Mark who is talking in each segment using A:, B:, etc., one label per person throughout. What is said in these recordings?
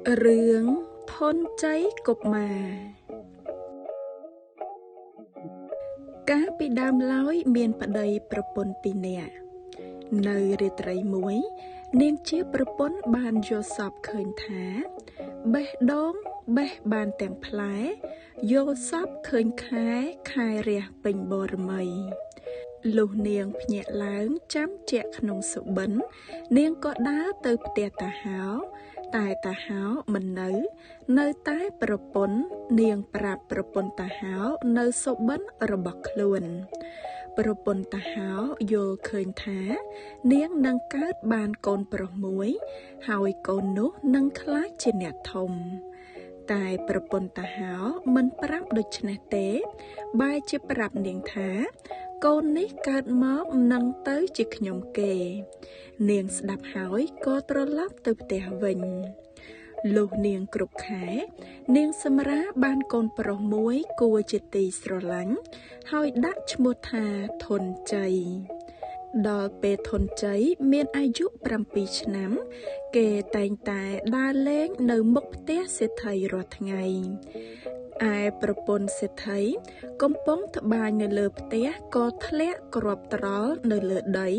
A: រឿងធនជ័យកុមារកាលពីដើមឡើយមានប្តីប្រពន្ធពីរនាក់នៅរាត្រីមួយនាងជាប្រពន្ធបានយល់សប្តិឃើញថាបេះដូងបេះបានទាំងផ្លែយល់សប្តិឃើញខែខែរះពេញបរមីលុះនាងភ្ញាក់ឡើងចាំជាក់ក្នុងសុបិននាងក៏ដើរទៅផ្ទះតាហោតែតាហោមិននៅនៅតែប្រពន្ធនាងប្រាប់ប្រពន្ធតាហោនៅសុបិនរបស់ខ្លួនប្រពន្ធតាហោយល់ឃើញថានាងនឹងកើតបានកូនប្រុសមួយហើយកូននោះនឹងក្លាយជាអ្នកធំតែប្រពន្ធតាហោមិនប្រាប់ដូច្នេះទេបែរជាប្រាប់នាងថាកូននេះកើតមកនឹងទៅជាខ្ញុំគេនាងស្ដាប់ហើយក៏ត្រឡប់ទៅផ្ទះវិញលុះនាងគ្រប់ខែនាងសម្រាបានកូនប្រុសមួយគួរជាទីស្រឡាញ់ហើយដាក់ឈ្មោះថាធនជ័យដល់ពេលធនជ័យមានអាយុ7ឆ្នាំគេតែងតែដើរលេងនៅមុខផ្ទះសេដ្ឋីរាល់ថ្ងៃឯប្រពន្ធសេដ្ឋីកំពុងត្បាញនៅលើផ្ទះក៏ធ្លាក់គ្រាប់ត្រល់នៅលើដី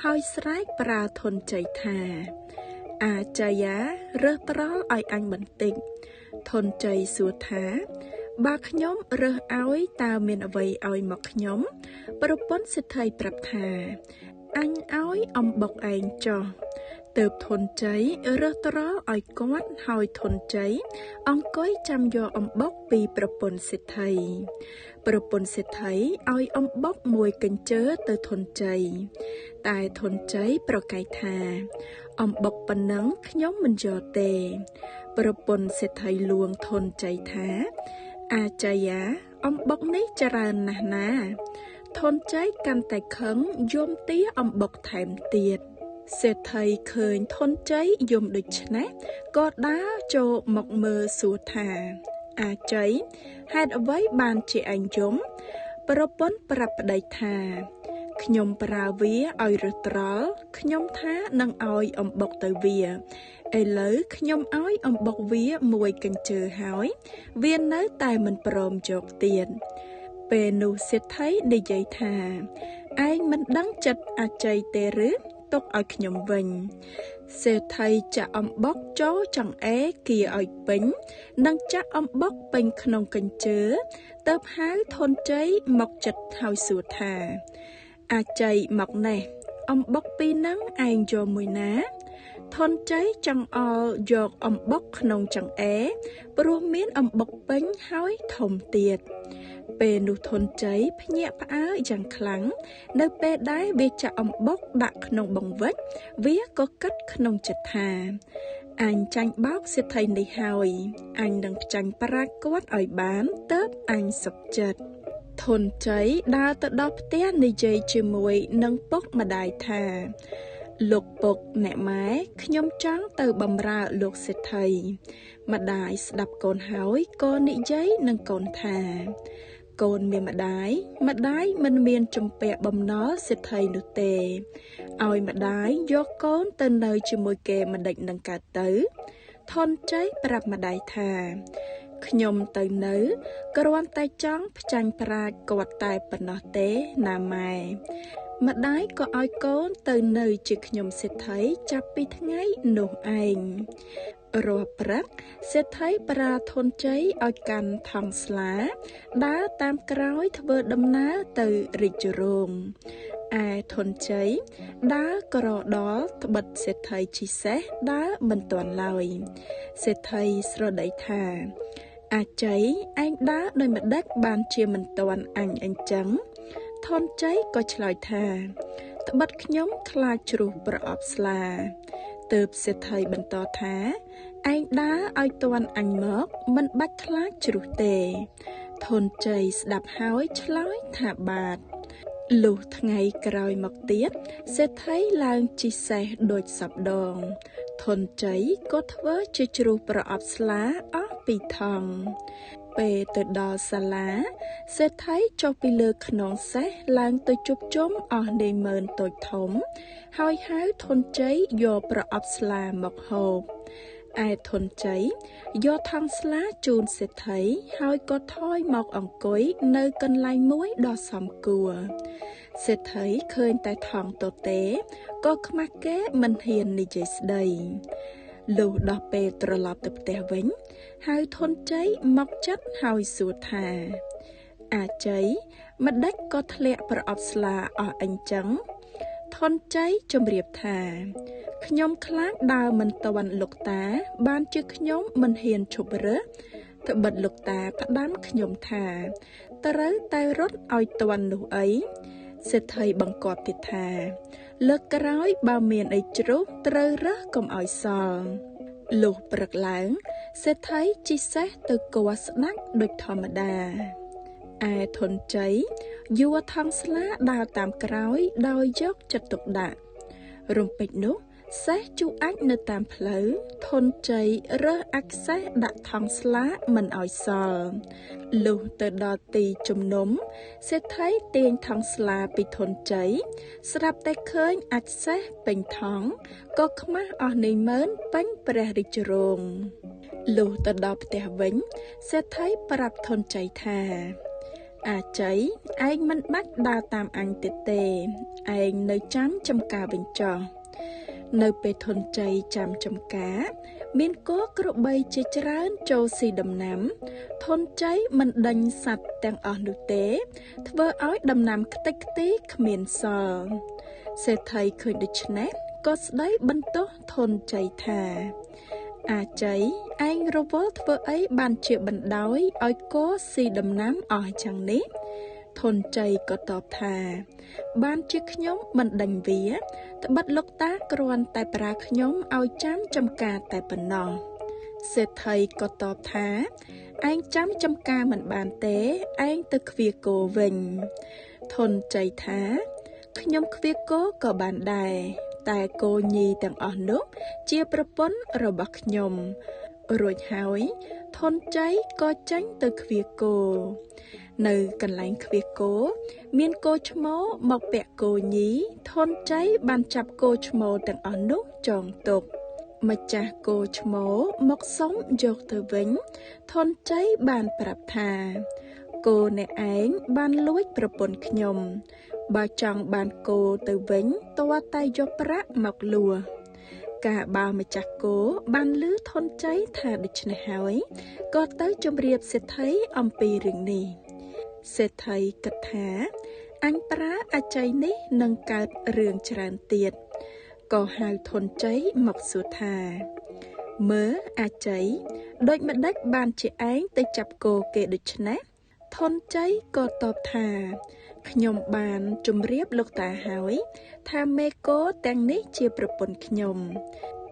A: ហើយស្រែកប្រើធនជ័យថាអាជ័យារើសត្រល់ឲ្យអញបន្តិចធនជ័យសួរថាបើខ្ញុំរើសឲ្យតើមានអ្វីឲ្យមកខ្ញុំប្រពន្ធសេដ្ឋីប្រាប់ថាអញឲ្យអំបុកឯងចុះទើបធនជ័យរើសត្រល់ឲ្យគាត់ហើយធនជ័យអង្គុយចាំយកអំបុកពីប្រពន្ធសេដ្ឋីប្រពន្ធសេដ្ឋីឲ្យអំបុកមួយកញ្ជើទៅធនជ័យតែធនជ័យប្រកែកថាអំបុកប៉ុណ្ណឹងខ្ញុំមិនយកទេប្រពន្ធសេដ្ឋីលួងធនជ័យថាអាជ័យាអំបុកនេះច្រើនណាស់ណាធនជ័យកាន់តែខឹងយំទាអំបុកថែមទៀតសេដ្ឋីឃើញធនជ័យយំដូច្នេះក៏ដើរចូលមកមើលសួរថាអាជ័យហេតុអ្វីបានជាឯងយំប្រពន្ធប្រាប់ប្តីថាខ្ញុំប្រើវាឲ្យរើសត្រល់ខ្ញុំថានឹងឲ្យអំបុកទៅវាឥឡូវខ្ញុំឲ្យអំបុកវាមួយកញ្ជើហើយវានៅតែមិនព្រមយកទៀតពេលនោះសេដ្ឋីនិយាយថាឯងមិនដឹងចិត្តអាជ័យទេឬទុកឲ្យខ្ញុំវិញសេដ្ឋីចាក់អំបុកចូលចង្អេរគៀឲ្យពេញនិងចាក់អំបុកពេញក្នុងកញ្ជើទៅហៅធនជ័យមកចិត្តហើយសួរថាអាជ័យមកនេះអំបុកពីរនឹងឯងយកមួយណាធនជ័យចង្អុលយកអំបុកក្នុងចង្អេរព្រោះមានអំបុកពេញហើយធំទៀតពេលនោះធនជ័យភ្ញាក់ផ្អើលយ៉ាងខ្លាំងនៅពេលដែលវាចាក់អំបុកដាក់ក្នុងបង្វិចវាក៏គិតក្នុងចិត្តថាអញចាញ់បោកសេដ្ឋីនេះហើយអញនឹងចាញ់ប្រាជ្ញគាត់ឲ្យបានទើបអញសុខចិត្តធនជ័យដើរទៅដល់ផ្ទះនិយាយជាមួយនឹងពុកម្ដាយថាលោកពុកអ្នកម៉ែខ្ញុំចង់ទៅបម្រើលោកសេដ្ឋីម្ដាយស្ដាប់កូនហើយក៏និយាយនឹងកូនថាកូនមានម្ដាយម្ដាយមិនមានជំពាក់បំណុលសេដ្ឋីនោះទេឲ្យម្ដាយយកកូនទៅនៅជាមួយគេមិនដេចនឹងកើតទៅធនជ័យប្រាប់ម្ដាយថាខ្ញុំទៅនៅគ្រាន់តែចង់ផ្ចាញ់ប្រាជ្ញគាត់តែប៉ុណ្ណោះទេណាម៉ែម្ដាយក៏ឲ្យកូនទៅនៅជាខ្ញុំសេដ្ឋីចាប់ពីថ្ងៃនោះឯងរាល់ព្រឹកសេដ្ឋីប្រើធនជ័យឲ្យកាន់ថង់ស្លាដើរតាមក្រោយធ្វើដំណើរទៅរាជរោងឯធនជ័យដើរក្រដល់ត្បិតសេដ្ឋីជិះសេះដើរមិនទាន់ឡើយសេដ្ឋីស្រដីថាអាជ័យឯងដើរដោយម្ដេចបានជាមិនទាន់អញអញ្ចឹងធនជ័យក៏ឆ្លើយថាត្បិតខ្ញុំខ្លាចជ្រុះប្រអប់ស្លាទើបសេដ្ឋីបន្តថាឯងដើរឲ្យទាន់អញមកមិនបាច់ខ្លាចជ្រុះទេធនជ័យស្ដាប់ហើយឆ្លើយថាបាទលុះថ្ងៃក្រោយមកទៀតសេដ្ឋីឡើងជិះសេះដូចសពដងធនជ័យក៏ធ្វើជាជ្រុះប្រអប់ស្លាអស់ពីថង់ពេលទៅដល់សាលាសេដ្ឋីចុះពីលើខ្នងសេះឡើងទៅជួបជុំអស់នាយម៉ឺនតូចធំហើយហៅធនជ័យយកប្រអប់ស្លាមកហូប ឯធនជ័យយកថង់ស្លាជូនសេដ្ឋីហើយក៏ថយមកអង្គុយនៅកន្លែងមួយដ៏សមគួរសេដ្ឋីឃើញតែថង់ទទេក៏ខ្មាស់គេមិនហ៊ាននិយាយស្ដីលុះដល់ពេលត្រឡប់ទៅផ្ទះវិញហៅធនជ័យមកចិត្តហើយសួរថាអាជ័យម្ដេចក៏ធ្លាក់ប្រអប់ស្លាអស់អញ្ចឹងធនជ័យជម្រាបថាខ្ញុំខ្លាចដើរមិនទាន់លោកតាបានជាខ្ញុំមិនហ៊ានឈប់រើសត្បិតលោកតាផ្ដាំខ្ញុំថាត្រូវតែរត់ឲ្យទាន់នោះអីសេដ្ឋីបង្គាប់ទៀតថាលើកក្រោយបើមានអីជ្រុះត្រូវរើសកុំឲ្យសល់លុះព្រឹកឡើងសេដ្ឋីជិះសេះទៅគាល់ស្ដេចដូចធម្មតាឯធនជ័យយួរថង់ស្លាដើរតាមក្រោយដោយយកចិត្តទុកដាក់រំពេចនោះសេះជូអាចនៅតាមផ្លូវធនជ័យរើសអាចសេះដាក់ថង់ស្លាមិនឲ្យសល់លុះទៅដល់ទីជំនុំសេដ្ឋីទាញថង់ស្លាពីធនជ័យស្រាប់តែឃើញអាចសេះពេញថង់ក៏ខ្មាស់អស់នាយម៉ឺនពេញព្រះរាជរោងលុះទៅដល់ផ្ទះវិញសេដ្ឋីប្រាប់ធនជ័យថាអាជ័យឯងមិនបាច់ដើរតាមអញទៀតទេឯងនៅចាំចំការវិញចោះនៅពេលធនជ័យចាំចំការមានគោក្របីជាច្រើនចូលស៊ីដំណាំធនជ័យមិនដេញសត្វទាំងអស់នោះទេធ្វើឲ្យដំណាំខ្ទេចខ្ទីគ្មានសល់សេដ្ឋីឃើញដូច្នេះក៏ស្ដីបន្ទោសធនជ័យថាអាជ័យឯងរវល់ធ្វើអីបានជាបណ្ដោយឲ្យគោស៊ីដំណាំអស់ចឹងនេះធនជ័យក៏តបថាបានជាខ្ញុំមិនដេញវាត្បិតលោកតាគ្រាន់តែប្រើខ្ញុំឲ្យចាំចំការតែប៉ុណ្ណោះសេដ្ឋីក៏តបថាឯងចាំចំការមិនបានទេឯងទៅខ្វៀគោវិញធនជ័យថាខ្ញុំខ្វៀគោក៏បានដែរតែគោញីទាំងអស់នោះជាប្រពន្ធរបស់ខ្ញុំរួចហើយធនជ័យក៏ចេញទៅខ្វៀគោនៅកន្លែងខ្វៀគោមានគោឈ្មោលមកពាក់គោញីធនជ័យបានចាប់គោឈ្មោលទាំងអស់នោះចងទុកម្ចាស់គោឈ្មោលមកសុំយកទៅវិញធនជ័យបានប្រាប់ថាគោអ្នកឯងបានលួចប្រពន្ធខ្ញុំបើចង់បានគោទៅវិញទាល់តែយកប្រាក់មកលួកាលបើម្ចាស់គោបានឮធនជ័យថាដូច្នេះហើយក៏ទៅជម្រាបសេដ្ឋីអំពីរឿងនេះសេដ្ឋីគិតថាអញប្រើអាជ័យនេះនឹងកើតរឿងច្រើនទៀតក៏ហៅធនជ័យមកសួរថាមើលអាជ័យដូចម្ដេចបានជាឯងទៅចាប់គោគេដូច្នេះធនជ័យក៏តបថាខ្ញុំបានជម្រាបលោកតាហើយថាមេគោទាំងនេះជាប្រពន្ធខ្ញុំ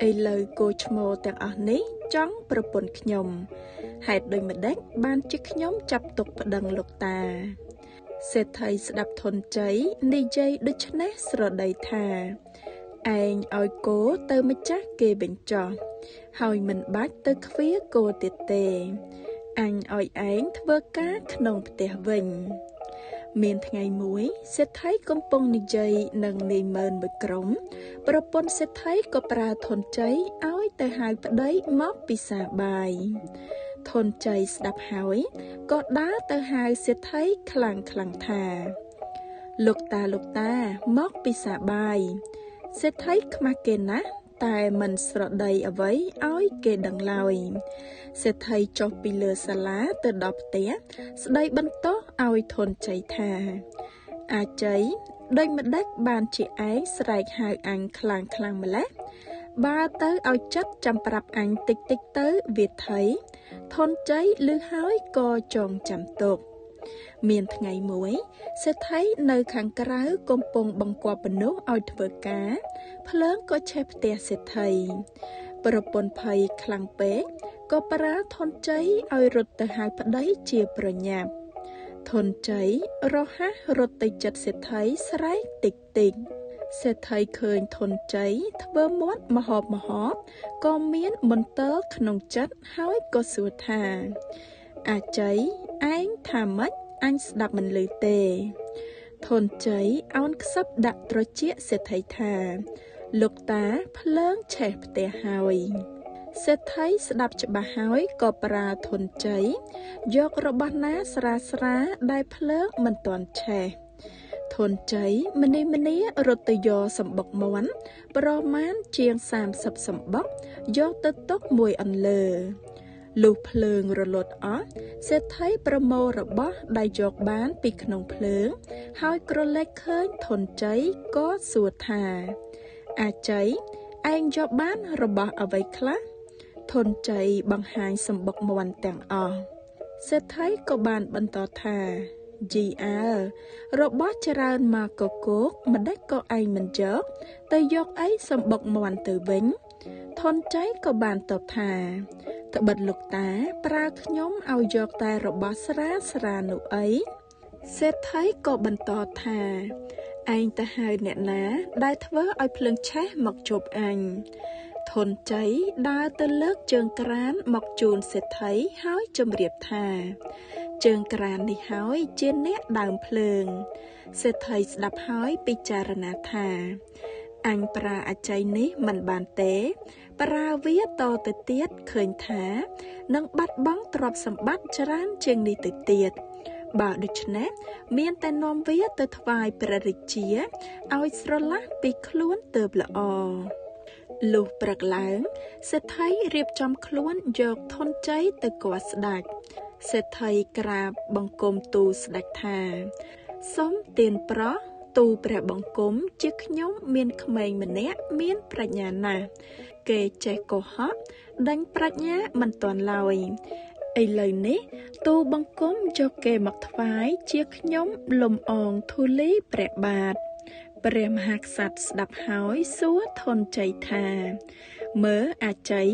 A: ឥឡូវគោឈ្មោលទាំងអស់នេះចង់ប្រពន្ធខ្ញុំហេតុដូចម្ដេចបានជាខ្ញុំចាប់ទុកប្តឹងលោកតាសេដ្ឋីស្ដាប់ធនជ័យនិយាយដូច្នេះស្រដីថាឯងឲ្យគោទៅម្ចាស់គេវិញចោះហើយមិនបាច់ទៅខ្វៀគោទៀតទេអញឲ្យឯងធ្វើការក្នុងផ្ទះវិញមានថ្ងៃមួយសេដ្ឋីកំពុងនិយាយនឹងនាយម៉ឺនមួយក្រុមប្រពន្ធសេដ្ឋីក៏ប្រើធនជ័យឲ្យទៅហៅប្តីមកពិសាបាយធនជ័យស្ដាប់ហើយក៏ដើរទៅហៅសេដ្ឋីខ្លាំងខ្លាំងថាលោកតាលោកតាមកពិសាបាយសេដ្ឋីខ្មាស់គេណាស់តែមិនស្រដីអ្វីឲ្យគេដឹងឡើយសេដ្ឋីចុះពីលើសាលាទៅដល់ផ្ទះស្ដីបន្ទោសឲ្យធនជ័យថាអាជ័យដូចម្ដេចបានជាឯងស្រែកហៅអញខ្លាំងខ្លាំងម្ល៉េះបើទៅឲ្យចិត្តចាំប្រាប់អញតិចតិចទៅវាថៃធនជ័យឮហើយក៏ចងចាំទុកមានថ្ងៃមួយសេដ្ឋីនៅខាងក្រៅកំពុងបង្គាប់មនុស្សឲ្យធ្វើការភ្លើងក៏ឆេះផ្ទះសេដ្ឋីប្រពន្ធភ័យខ្លាំងពេកក៏ប្រើធនជ័យឲ្យរត់ទៅហៅប្តីជាប្រញាប់ធនជ័យរហ័សរត់ទៅចិត្តសេដ្ឋីស្រែកតិចតិចសេដ្ឋីឃើញធនជ័យធ្វើមាត់មហបមហបក៏មានមន្ទិលក្នុងចិត្តហើយក៏សួរថាអាជ័យឯងថាម៉េចអញស្ដាប់មិនឮទេធនជ័យអោនខ្សឹបដាក់ត្រចៀកសេដ្ឋីថាលោកតាភ្លើងឆេះផ្ទះហើយ សេដ្ឋីស្ដាប់ច្បាស់ហើយក៏ប្រើធនជ័យយករបស់ណាស្រាស្រាដែលភ្លើងមិនទាន់ឆេះធនជ័យម្នេះម្នារត់ទៅយកសម្បុកមាន់ប្រមាណជាង30សម្បុកយកទៅទុកមួយអន្លើលុះភ្លើងរលត់អស់សេដ្ឋីប្រមូលរបស់ដែលយកបានពីក្នុងភ្លើងហើយក្រឡេកឃើញធនជ័យក៏សួរថាអាជ័យឯងយកបានរបស់អ្វីខ្លះធនជ័យបង្ហាញសម្បុកមាន់ទាំងអស់សេដ្ឋីក៏បានបន្តថាយីអើរបស់ច្រើនមកកគោកម្ដេចក៏ឯងមិនយកទៅយកអីសម្បុកមាន់ទៅវិញធនជ័យក៏បានតបថាត្បិតលោកតាប្រើខ្ញុំឲ្យយកតែរបស់ស្រាស្រានោះអីសេដ្ឋីក៏បន្តថាឯងទៅហៅអ្នកណាដែលធ្វើឲ្យភ្លើងឆេះមកជប់អញធនជ័យដើរទៅលើកជើងក្រានមកជូនសេដ្ឋីហើយជម្រាបថាជើងក្រាននេះហើយជាអ្នកដើមភ្លើងសេដ្ឋីស្ដាប់ហើយពិចារណាថាអញប្រើអជ័យនេះមិនបានទេប្រើវាតទៅទៀតឃើញថានឹងបាត់បង់ទ្រព្យសម្បត្តិច្រើនជាងនេះទៅទៀតបើដូច្នេះមានតែនាំវាទៅថ្វាយព្រះរាជាឲ្យស្រឡះពីខ្លួនទើបល្អលុះព្រឹកឡើងសេដ្ឋីរៀបចំខ្លួនយកធនជ័យទៅគាល់ស្ដេចសេដ្ឋីក្រាបបង្គំទូលស្ដេចថាសូមទានប្រោះទូព្រះបង្គំជាខ្ញុំមានក្មេងម្នាក់មានប្រាជ្ញាណាស់គេចេះកុហកដេញប្រាជ្ញាមិនទាន់ឡើយឥឡូវនេះទូបង្គំយកគេមកថ្វាយជាខ្ញុំលំអងធូលីព្រះបាទព្រះមហាក្សត្រស្ដាប់ហើយសួរធនជ័យថាមើលអាជ័យ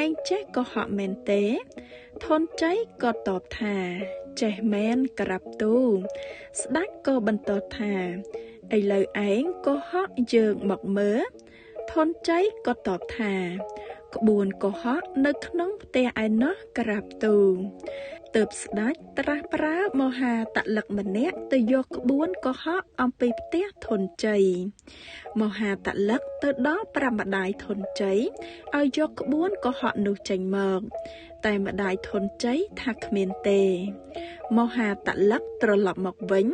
A: ឯងចេះកុហកមែនទេធនជ័យក៏តបថាចេះមែនក្រាបទូលស្ដេចក៏បន្តថាឥឡូវឯងកុហកយើងមកមើលធនជ័យក៏តបថាក្បួនកុហកនៅក្នុងផ្ទះឯណោះក្រាបទូលទើបស្ដេចត្រាស់ប្រើមហាតលឹកម្នាក់ទៅយកក្បួនកុហកអំពីផ្ទះធនជ័យមហាតលឹកទៅដល់ប្រាំម្ដាយធនជ័យឲ្យយកក្បួនកុហកនោះចេញមកតែម្ដាយធនជ័យថាគ្មានទេមហាតលឹកត្រឡប់មកវិញ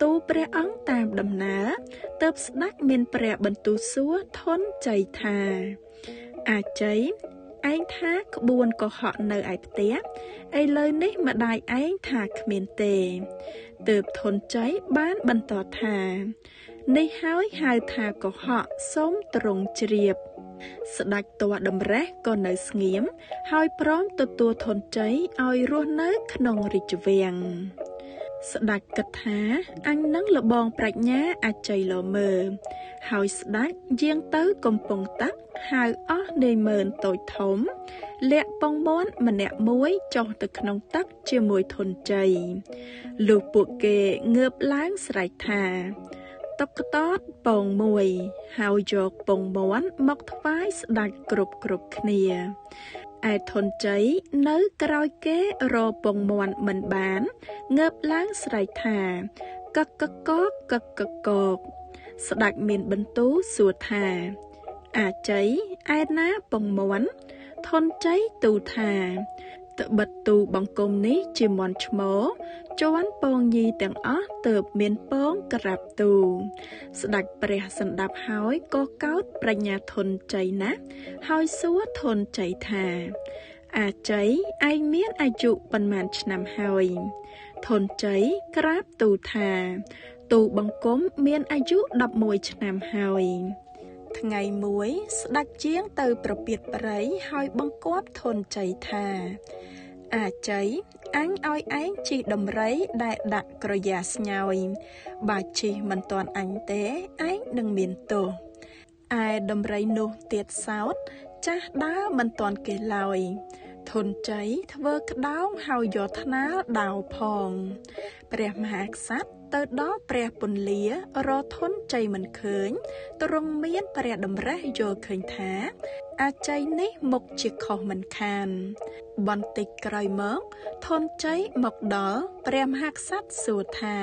A: ទូព្រះអង្គតាមដំណើរទើបស្ដេចមានព្រះបន្ទូលសួរធនជ័យថាអាជ័យឯងថាក្បួនកុហកនៅឯផ្ទះឥឡូវនេះម្ដាយឯងថាគ្មានទេទើបធនជ័យបានបន្តថានេះហើយហៅថាកុហកសូមទ្រង់ជ្រាបស្ដេចតួតម្រេះក៏នៅស្ងៀមហើយព្រមទទួលធនជ័យឲ្យរស់នៅក្នុងរាជវាំងស្ដេចគិតថាអញនឹងលបងប្រាជ្ញាអជ័យលមើហើយស្ដេចយាងទៅកំពង់ទឹកហៅអស់នាយម៉ឺនតូចធំលាក់ពងមាន់ម្នាក់មួយចុះទៅក្នុងទឹកជាមួយធនជ័យលុះពួកគេងើបឡើងស្រែកថាតុកតតពងមួយហើយយកពងមាន់មកថ្វាយស្ដេចគ្រប់គ្នាឯធនជ័យនៅក្រោយគេរពងមាន់មិនបានងើបឡើងស្រែកថាកឹកកកកឹកកកកស្ដេចមានបន្ទូលសួរថាអាជ័យឯណាពងមាន់ធនជ័យទូលថាត្បិតទូបង្គំនេះជាមាន់ឈ្មោជាន់ពងញីទាំងអស់ទើបមានពងក្រាបទូលស្ដេចព្រះសម្ដាប់ហើយក៏កោតប្រាជ្ញាធនជ័យណាស់ហើយសួរធនជ័យថាអាជ័យឯងមានអាយុប៉ុន្មានឆ្នាំហើយធនជ័យក្រាបទូលថាទូបង្គំមានអាយុ11ឆ្នាំហើយថ្ងៃមួយស្ដេចជាងទៅប្រពាតព្រៃហើយបង្គាប់ធនជ័យថាអាជ័យអញឲ្យឯងជិះដំរីដែលដាក់ក្រយាស្ញោយបើជិះមិនទាន់អញទេឯងនឹងមានទោសឯដំរីនោះទៀតសោតចាស់ដើរមិនទាន់គេឡើយធនជ័យធ្វើក្តោងហើយយកថ្នាលដាវផងព្រះមហាក្សត្រទៅដល់ព្រះពន្លារធនជ័យមិនឃើញទ្រង់មានព្រះតម្រិះយល់ឃើញថាអាជ័យនេះមុខជាខុសមិនខានបន្តិចក្រោយមកធនជ័យមកដល់ព្រះមហាក្សត្រសួរថា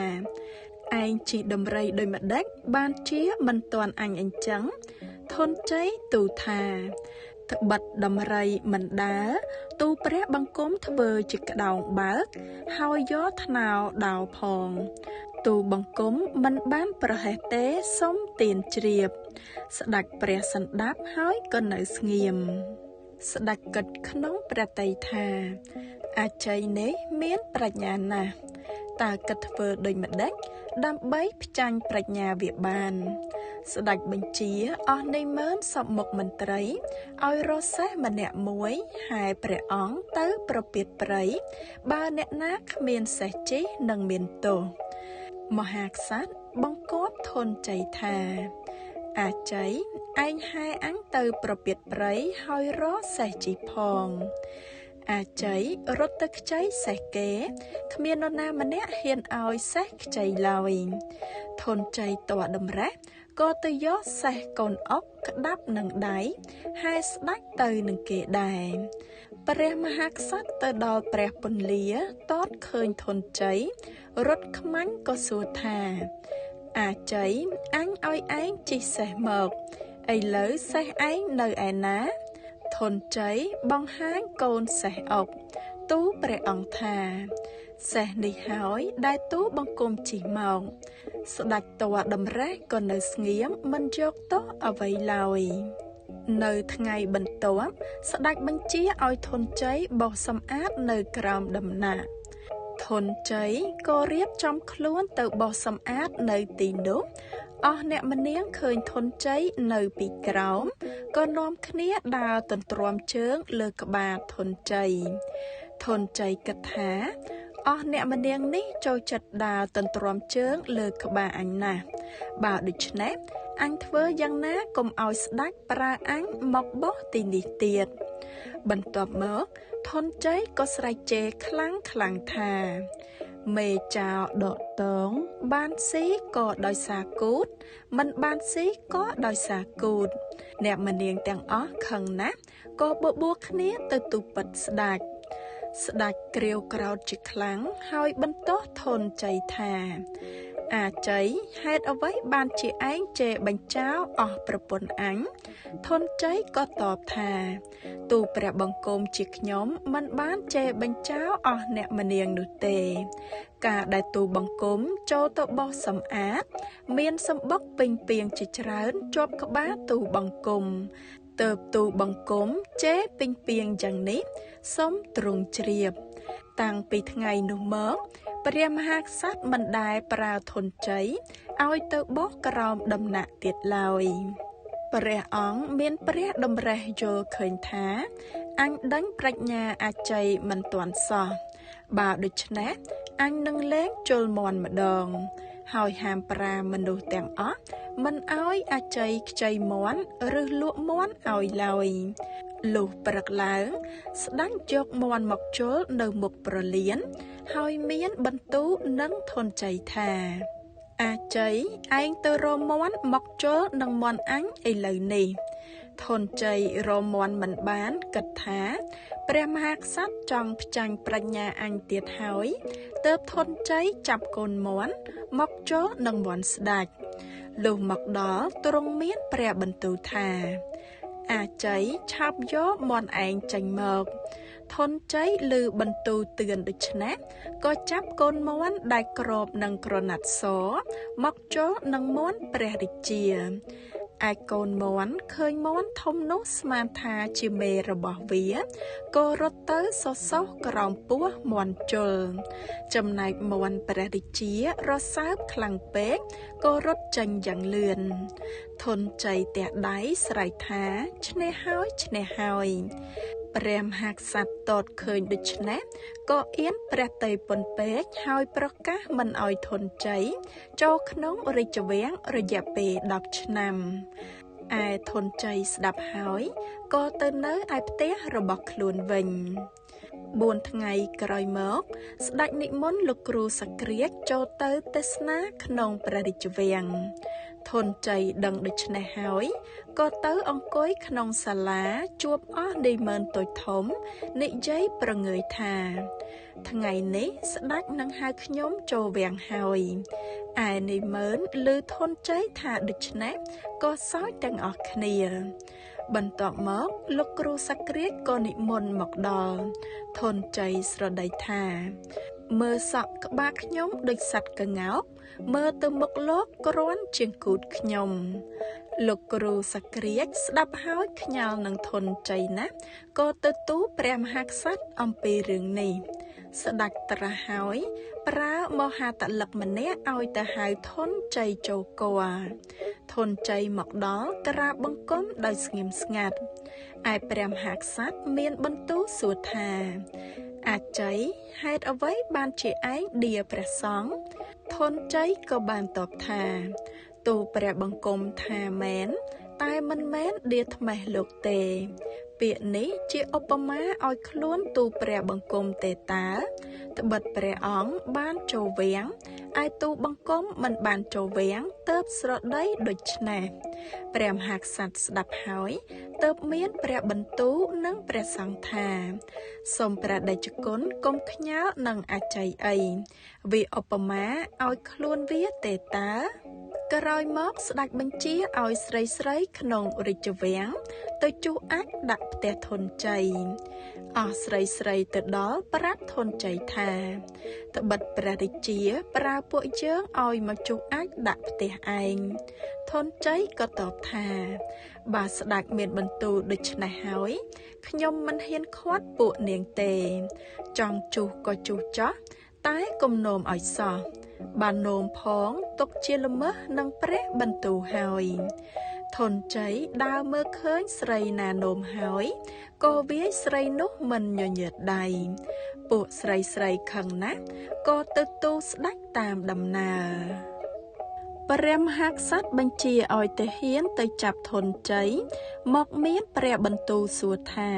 A: ឯងជិះដំរីដោយម្ដេចបានជាមិនទាន់អញអញ្ចឹងធនជ័យទូលថា ត្បិតដំរីមិនដើរទូលព្រះបង្គំធ្វើជាក្តោងបើកហើយយកថ្នោដោផងទូលបង្គំមិនបានប្រហែសទេសូមទានជ្រាបស្ដេចព្រះសន្តាប់ហើយក៏នៅស្ងៀមស្ដេចគិតក្នុងព្រះទ័យថាអាជ័យនេះមានប្រាជ្ញាណាស់តើគិតធ្វើដូចម្ដេចដើម្បីផ្ចាញ់ប្រាជ្ញាវាបានស្ដេចបញ្ជាអស់នៃម៉ឺនសពមុខមន្ត្រីឲ្យរកសេះម្នាក់មួយហែព្រះអង្គទៅប្រពាតព្រៃបើអ្នកណាគ្មានសេះជិះនឹងមានទោសមហាក្សត្របង្គាប់ធនជ័យថាអាជ័យឯងហែអញទៅប្រពាតព្រៃហើយរកសេះជិះផងអាជ័យរត់ទៅខ្ចីសេះគេគ្មាននរណាម្នាក់ហ៊ានឲ្យសេះខ្ចីឡើយធនជ័យតតម្រេះក៏ទៅយកសេះកូនអុកក្តាប់នឹងដៃហែស្ដេចទៅនឹងគេដែរព្រះមហាក្សត្រទៅដល់ព្រះពន្លាតតឃើញធនជ័យរត់ខ្មាញ់ក៏សួរថាអាជ័យអញឲ្យឯងជិះសេះមកឥឡូវសេះឯងនៅឯណាធនជ័យបង្ហាញកូនសេះអុកទូលព្រះអង្គថាសេះនេះហើយដែលទូលបង្គំជិះមកស្ដេចតតម្រេះក៏នៅស្ងៀមមិនយកទោសអ្វីឡើយនៅថ្ងៃបន្ទាប់ស្ដេចបញ្ជាឲ្យធនជ័យបោសសម្អាតនៅក្រោមដំណាក់ធនជ័យក៏រៀបចំខ្លួនទៅបោសសម្អាតនៅទីនោះអស់អ្នកម្នាងឃើញធនជ័យនៅពីក្រោមក៏នាំគ្នាដើរទន្ទ្រាំជើងលើក្បាលធនជ័យធនជ័យគិតថាអស់អ្នកម្នាងនេះចូលចិត្តដើរទន្ទ្រាំជើងលើក្បាលអញណាស់បើដូច្នេះអញធ្វើយ៉ាងណាកុំឲ្យស្ដេចប្រើអញមកបោះទីនេះទៀតបន្ទាប់មកធនជ័យក៏ស្រែកជេរខ្លាំងខ្លាំងថាមេចៅដកតងបានស៊ីក៏ដោយសារគូតមិនបានស៊ីក៏ដោយសារគូតអ្នកម្នាងទាំងអស់ខឹងណាស់ក៏បបួលគ្នាទៅទូពិតស្ដេចស្ដេចក្រៀវក្រោធជាខ្លាំងហើយបន្ទោសធនជ័យថាអាជ័យហេតុអ្វីបានជាឯងជេរបញ្ចោអស់ប្រពន្ធអញធនជ័យក៏តបថាទូព្រះបង្គំជាខ្ញុំមិនបានជេរបញ្ចោអស់អ្នកម្នាងនោះទេការដែលទូបង្គំចូលទៅបោសសម្អាតមានសម្បុកពេញពីងជាច្រើនជាប់ក្បាលទូបង្គំទើបទូបង្គំជេរពេញពីងយ៉ាងនេះសូមទ្រង់ជ្រាបតាំងពីថ្ងៃនោះមកព្រះមហាក្សត្រមិនដែលប្រើធនជ័យឲ្យទៅបោះក្រោមដំណាក់ទៀតឡើយព្រះអង្គមានព្រះតម្រិះយល់ឃើញថាអញដេញប្រាជ្ញាអាជ័យមិនទាន់សោះបើដូច្នេះអញនឹងលែងជល់មាន់ម្ដងហើយហាមប្រាមនុស្សទាំងអស់មិនឲ្យអាជ័យខ្ចីមាន់ឬលក់មាន់ឲ្យឡើយលុះព្រឹកឡើងស្ដេចយកមាន់មកជល់នៅមុខប្រលានហើយមានបន្ទូលនឹងធនជ័យថាអាជ័យឯងទៅរកមាន់មកជល់នឹងមាន់អញឥឡូវនេះធនជ័យរកមាន់មិនបានគិតថាព្រះមហាក្សត្រចង់ផ្ចាញ់ប្រាជ្ញាអញទៀតហើយទើបធនជ័យចាប់កូនមាន់មកជល់នឹងមាន់ស្ដេចលុះមកដល់ទ្រង់មានព្រះបន្ទូលថាអាជ័យឆាប់យកមាន់ឯងចេញមកធនជ័យឮបន្ទូលទឿនដូច្នេះក៏ចាប់កូនមាន់ដែលគ្របនឹងក្រណាត់សមកជល់នឹងមាន់ព្រះរាជាឯកូនមាន់ឃើញមាន់ធំនោះស្មានថាជាមេរបស់វាក៏រត់ទៅសសោះក្រោមពោះមាន់ជល់ចំណែកមាន់ព្រះរាជារសើបខ្លាំងពេកក៏រត់ចេញយ៉ាងលឿនធនជ័យទះដៃស្រែកថាឈ្នះហើយឈ្នះហើយព្រះមហាក្សត្រតតឃើញដូច្នេះក៏អៀនព្រះទ័យពន់ពេកហើយប្រកាសមិនឲ្យធនជ័យចូលក្នុងរាជវាំងរយៈពេល10ឆ្នាំឯធនជ័យស្ដាប់ហើយក៏ទៅនៅឯផ្ទះរបស់ខ្លួនវិញ4ថ្ងៃក្រោយមកស្ដេចនិមន្តលោកគ្រូសក្រាចចូលទៅទេសនាក្នុងព្រះរាជវាំងធនជ័យដឹងដូច្នេះហើយក៏ទៅអង្គុយក្នុងសាលាជួបអស់នាយម៉ឺនតូចធំនិយាយព្រងើយថាថ្ងៃនេះស្ដេចនឹងហៅខ្ញុំចូលវាំងហើយឯនាយម៉ឺនឮធនជ័យថាដូច្នេះក៏សើចទាំងអស់គ្នា បន្ទាប់មកលោកគ្រូសក្រាចក៏និមន្តមកដល់ធនជ័យស្រដីថាមើលសក់ក្បាលខ្ញុំដូចសត្វក្ងោកមើលទៅមុខលោកគ្រាន់ជាងគូតខ្ញុំលោកគ្រូសក្រាចស្ដាប់ហើយខ្ញាល់នឹងធនជ័យណាស់ក៏ទៅទូលព្រះមហាក្សត្រអំពីរឿងនេះស្ដេចត្រាស់ហើយប្រើមហាតលិកម្នាក់ឲ្យទៅហៅធនជ័យចូលគរធនជ័យមកដល់ក្រាបបង្គំដោយស្ងៀមស្ងាត់ឯព្រះមហាក្សត្រមានបន្ទូលសួរថាអាជ័យហេតុអ្វីបានជាឯងដៀព្រះសង្ឃធនជ័យក៏បានតបថាទូលព្រះបង្គំថាមែនតែមិនមែនដៀថ្មេះលោកទេពាក្យនេះជាឧបមាឲ្យខ្លួនទូលព្រះបង្គំទេតើត្បិតព្រះអង្គបានចូលវាំងឯទូលបង្គំមិនបានចូលវាំងទើបស្រដីដូច្នេះព្រះមហាក្សត្រស្ដាប់ហើយទើបមានព្រះបន្ទូលនិងព្រះសង្ឃថាសូមព្រះតេជគុណកុំខ្ញាល់នឹងអាជ័យអីវាឧបមាឲ្យខ្លួនវាទេតើក្រោយមកស្ដេចបញ្ជាឲ្យស្រីៗក្នុងរាជវាំងទៅជុះអាចដាក់ផ្ទះធនជ័យអស់ស្រីៗទៅដល់ប្រាប់ធនជ័យថាត្បិតព្រះរាជាប្រើពួកយើងឲ្យមកជុះអាចដាក់ផ្ទះឯងធនជ័យក៏តបថាបើស្ដេចមានបន្ទូលដូច្នេះហើយខ្ញុំមិនហ៊ានខាត់ពួកនាងទេចង់ជុះក៏ជុះចោះតែកុំនោមឲ្យសោះបាននោមផងទុកជាល្មើសនឹងព្រះបន្ទូលហើយធនជ័យដើរមើលឃើញស្រីណានោមហើយក៏វាយស្រីនោះមិនញញើតដៃពួកស្រីៗខឹងណាស់ក៏ទៅទូលស្ដេចតាមដំណើរព្រះមហាក្សត្របញ្ជាឲ្យទាហានទៅចាប់ធនជ័យមកមានព្រះបន្ទូលសួរថា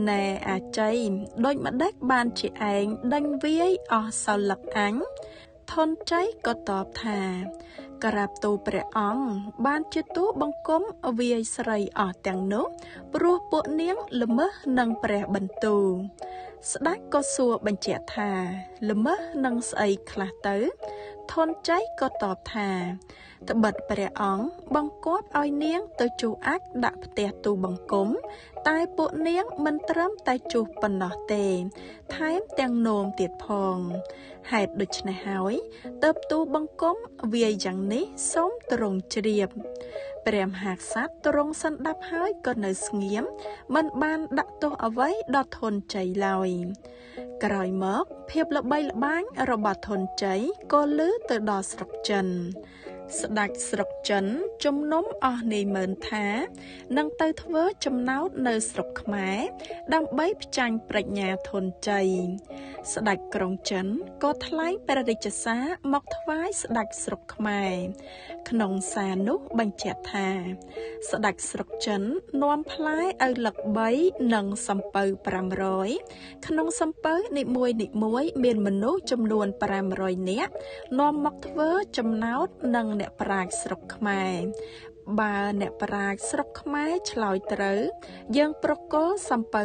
A: ណែអាជ័យដូចម្ដេចបានជាឯងដេញវាយអស់សោលឹកអញធនជ័យក៏តបថាក្រាបទូលព្រះអង្គបានជាទូលបង្គំវាយស្រីអស់ទាំងនោះព្រោះពួកនាងល្មើសនឹងព្រះបន្ទូលស្ដេចក៏សួរបញ្ជាក់ថាល្មើសនឹងស្អីខ្លះទៅធនជ័យក៏តបថាត្បិតព្រះអង្គបង្គាប់ឲ្យនាងទៅជុះអាចដាក់ផ្ទះទូលបង្គំតែពួកនាងមិនត្រឹមតែជុះប៉ុណ្ណោះទេថែមទាំងនោមទៀតផងហេតុដូច្នេះហើយទើបទូលបង្គំវាយយ៉ាងនេះសូមទ្រង់ជ្រាបព្រះមហាក្សត្រទ្រង់សន្តាប់ហើយក៏នៅស្ងៀមមិនបានដាក់ទោសអ្វីដល់ធនជ័យឡើយក្រោយមកភាពល្បីល្បាញរបស់ធនជ័យក៏ឮទៅដល់ស្រុកចិនស្ដេចស្រុកចិនជំនុំអស់នាយម៉ឺនថានឹងទៅធ្វើចំណោទនៅស្រុកខ្មែរដើម្បីផ្ចាញ់ប្រាជ្ញាធនជ័យស្ដេចក្រុងចិនក៏ថ្លែងព្រះរាជសារមកថ្វាយស្ដេចស្រុកខ្មែរក្នុងសារនោះបញ្ជាក់ថាស្ដេចស្រុកចិននាំផ្លែឪឡឹក3និងសំពៅ500ក្នុងសំពៅនីមួយៗមានមនុស្សចំនួន500នាក់នាំមកធ្វើចំណោទនឹងអ្នកប្រាជ្ញស្រុកខ្មែរបើអ្នកប្រាជ្ញស្រុកខ្មែរឆ្លើយត្រូវយើងប្រគល់សំពៅ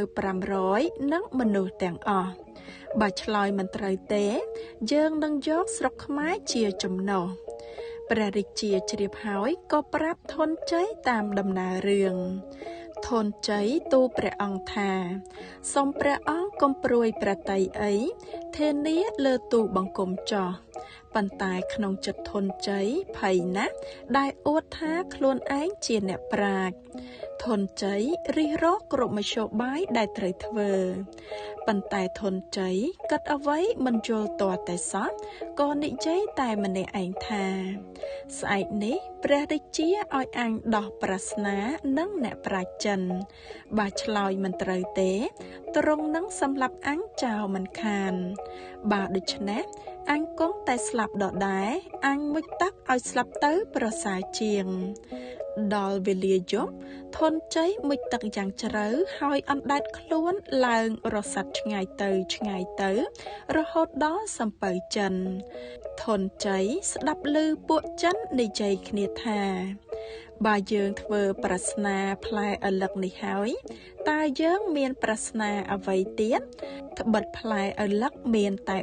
A: 500និងមនុស្សទាំងអស់បើឆ្លើយមិនត្រូវទេយើងនឹងយកស្រុកខ្មែរជាចំណុះព្រះរាជាជ្រាបហើយក៏ប្រាប់ធនជ័យតាមដំណើររឿងធនជ័យទូលព្រះអង្គថាសូមព្រះអង្គកុំព្រួយព្រះទ័យអីធានាលើទូលបង្គំចោះប៉ុន្តែក្នុងចិត្តធនជ័យភ័យណាស់ដែលអួតថាខ្លួនឯងជាអ្នកប្រាជ្ញធនជ័យរិះរកគ្រប់មធ្យោបាយដែលត្រូវធ្វើប៉ុន្តែធនជ័យគិតអ្វីមិនយល់ទាល់តែសោះក៏និយាយតែម្នាក់ឯងថាស្អែកនេះព្រះរាជាឲ្យអញដោះប្រស្នានិងអ្នកប្រាជ្ញចិនបើឆ្លើយមិនត្រូវទេទ្រង់នឹងសម្លាប់អញចោលមិនខានបើដូច្នេះអញគង់តែស្លាប់ដដែលអញមុជទឹកឲ្យស្លាប់ទៅប្រសើរជាងដល់វេលាយប់ធនជ័យមុជទឹកយ៉ាងជ្រៅហើយអណ្ដែតខ្លួនឡើងរសាត់ឆ្ងាយទៅឆ្ងាយទៅរហូតដល់សំពៅចិនធនជ័យស្ដាប់ឮពួកចិននិយាយគ្នាថា បើយើងធ្វើប្រស្នាផ្លែឪឡឹកនេះហើយ តើយើងមានប្រស្នាអ្វីទៀត ត្បិតផ្លែឪឡឹកមានតែ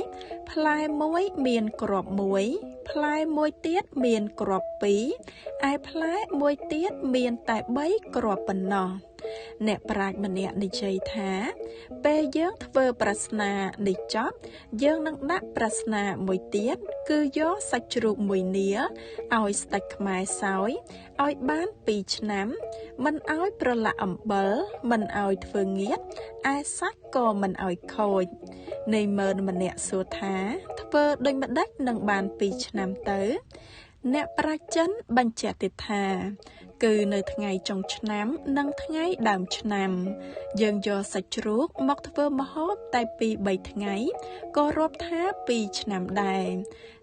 A: 3 ផ្លែមួយមានគ្រាប់មួយ ផ្លែមួយទៀតមានគ្រាប់2 ឯផ្លែមួយទៀតមានតែ3គ្រាប់ប៉ុណ្ណោះ។ អ្នកប្រាជ្ញម្នាក់និយាយថា ពេលយើងធ្វើប្រស្នានេះចប់ យើងនឹងដាក់ប្រស្នាមួយទៀត គឺយកសាច់ជ្រូកមួយនាលឲ្យស្ដេចខ្មែរសោយឲ្យបាន2ឆ្នាំ មិនឲ្យប្រឡាក់អំបិល មិនឲ្យធ្វើងៀត ឯសាច់ក៏មិនឲ្យខូច។ នាយម៉ឺនម្នាក់សួរថា ធ្វើដូចម្ដេចនឹងបាន2ឆ្នាំទៅ? អ្នកប្រាជ្ញចិនបញ្ជាក់ទៀតថា គឺនៅថ្ងៃចុងឆ្នាំនិងថ្ងៃដើមឆ្នាំ យើងយកសាច់ជ្រូកមកធ្វើម្ហូបតែ2-3ថ្ងៃ ក៏រាប់ថា2ឆ្នាំដែរ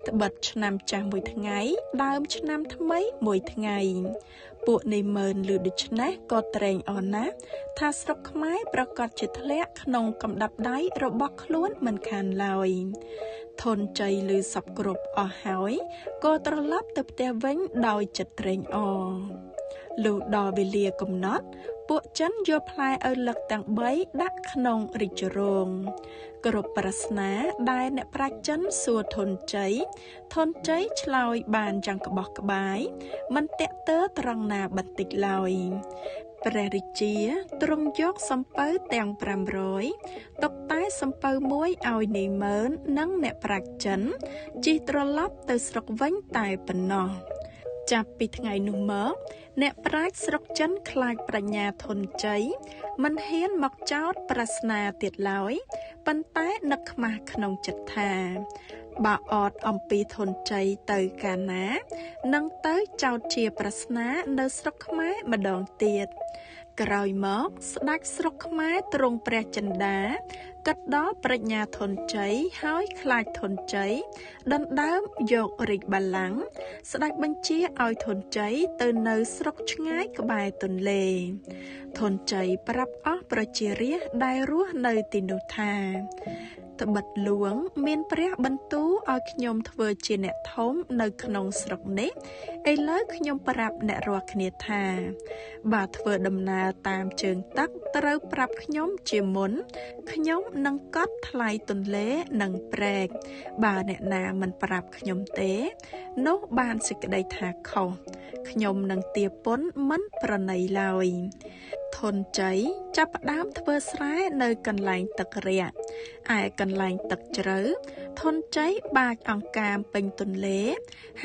A: ត្បិតឆ្នាំចាស់មួយថ្ងៃ ដើមឆ្នាំថ្មីមួយថ្ងៃ។ ពួកនាយម៉ឺនឮដូច្នេះក៏ត្រេងអរណាស់ ថាស្រុកខ្មែរប្រកាសជាធ្លាក់ក្នុងកំដាប់ដៃរបស់ខ្លួនមិនខានឡើយ។ ធនជ័យឮសពគ្រប់អស់ហើយ ក៏ត្រឡប់ទៅផ្ទះវិញដោយចិត្តត្រេងអរ។ លុះដល់វេលាកំណត់ ពួកចិនយកផ្លែឪឡឹកទាំង3ដាក់ក្នុងរាជរោង។ គ្រប់ប្រស្នាដែលអ្នកប្រាជ្ញចិនសួរធនជ័យ ធនជ័យឆ្លើយបានយ៉ាងក្បោះក្បាយ មិនតាក់ទើត្រង់ណាបន្តិចឡើយ។ ព្រះរាជាទ្រង់យកសំពៅទាំង500 ទុកតែសំពៅមួយឲ្យនាយម៉ឺននិងអ្នកប្រាជ្ញចិនជិះត្រឡប់ទៅស្រុកវិញតែប៉ុណ្ណោះ។ ចាប់ពីថ្ងៃនោះមក អ្នកប្រាជ្ញស្រុកចិនខ្លាចប្រាជ្ញាធនជ័យ មិនហ៊ានមកចោទប្រស្នាទៀតឡើយ ប៉ុន្តែនឹកខ្មាស់ក្នុងចិត្តថា បើអត់អំពីធនជ័យទៅកាលណា នឹងទៅចោទជាប្រស្នានៅស្រុកខ្មែរម្ដងទៀត។ ក្រោយមកស្ដេចស្រុកខ្មែរទ្រង់ព្រះចិន្តាគិតដល់ប្រាជ្ញាធនជ័យ ហើយខ្លាចធនជ័យដណ្ដើមយករាជបល្ល័ង្ក ស្ដេចបញ្ជាឲ្យធនជ័យទៅនៅស្រុកឆ្ងាយក្បែរទន្លេ។ ធនជ័យប្រាប់អស់ប្រជារាស្ត្រដែលរស់នៅទីនោះថា ត្បិតលួងមានព្រះបន្ទូលឲ្យខ្ញុំធ្វើជាអ្នកធំនៅក្នុងស្រុកនេះ ឥឡូវខ្ញុំប្រាប់អ្នករាល់គ្នាថា បើធ្វើដំណើរតាមជើងទឹកត្រូវប្រាប់ខ្ញុំជាមុន ខ្ញុំនឹងកត់ថ្លៃទន្លេនិងព្រែក បើអ្នកណាមិនប្រាប់ខ្ញុំទេ នោះបានសេចក្តីថាខុស ខ្ញុំនឹងទារពន្ធមិនប្រណីឡើយ។ ធនជ័យចាប់ផ្ដើមធ្វើស្រែនៅកន្លែងទឹករាក់ ឯកន្លែងទឹកជ្រៅ ធនជ័យបាចអង្កាមពេញទន្លេ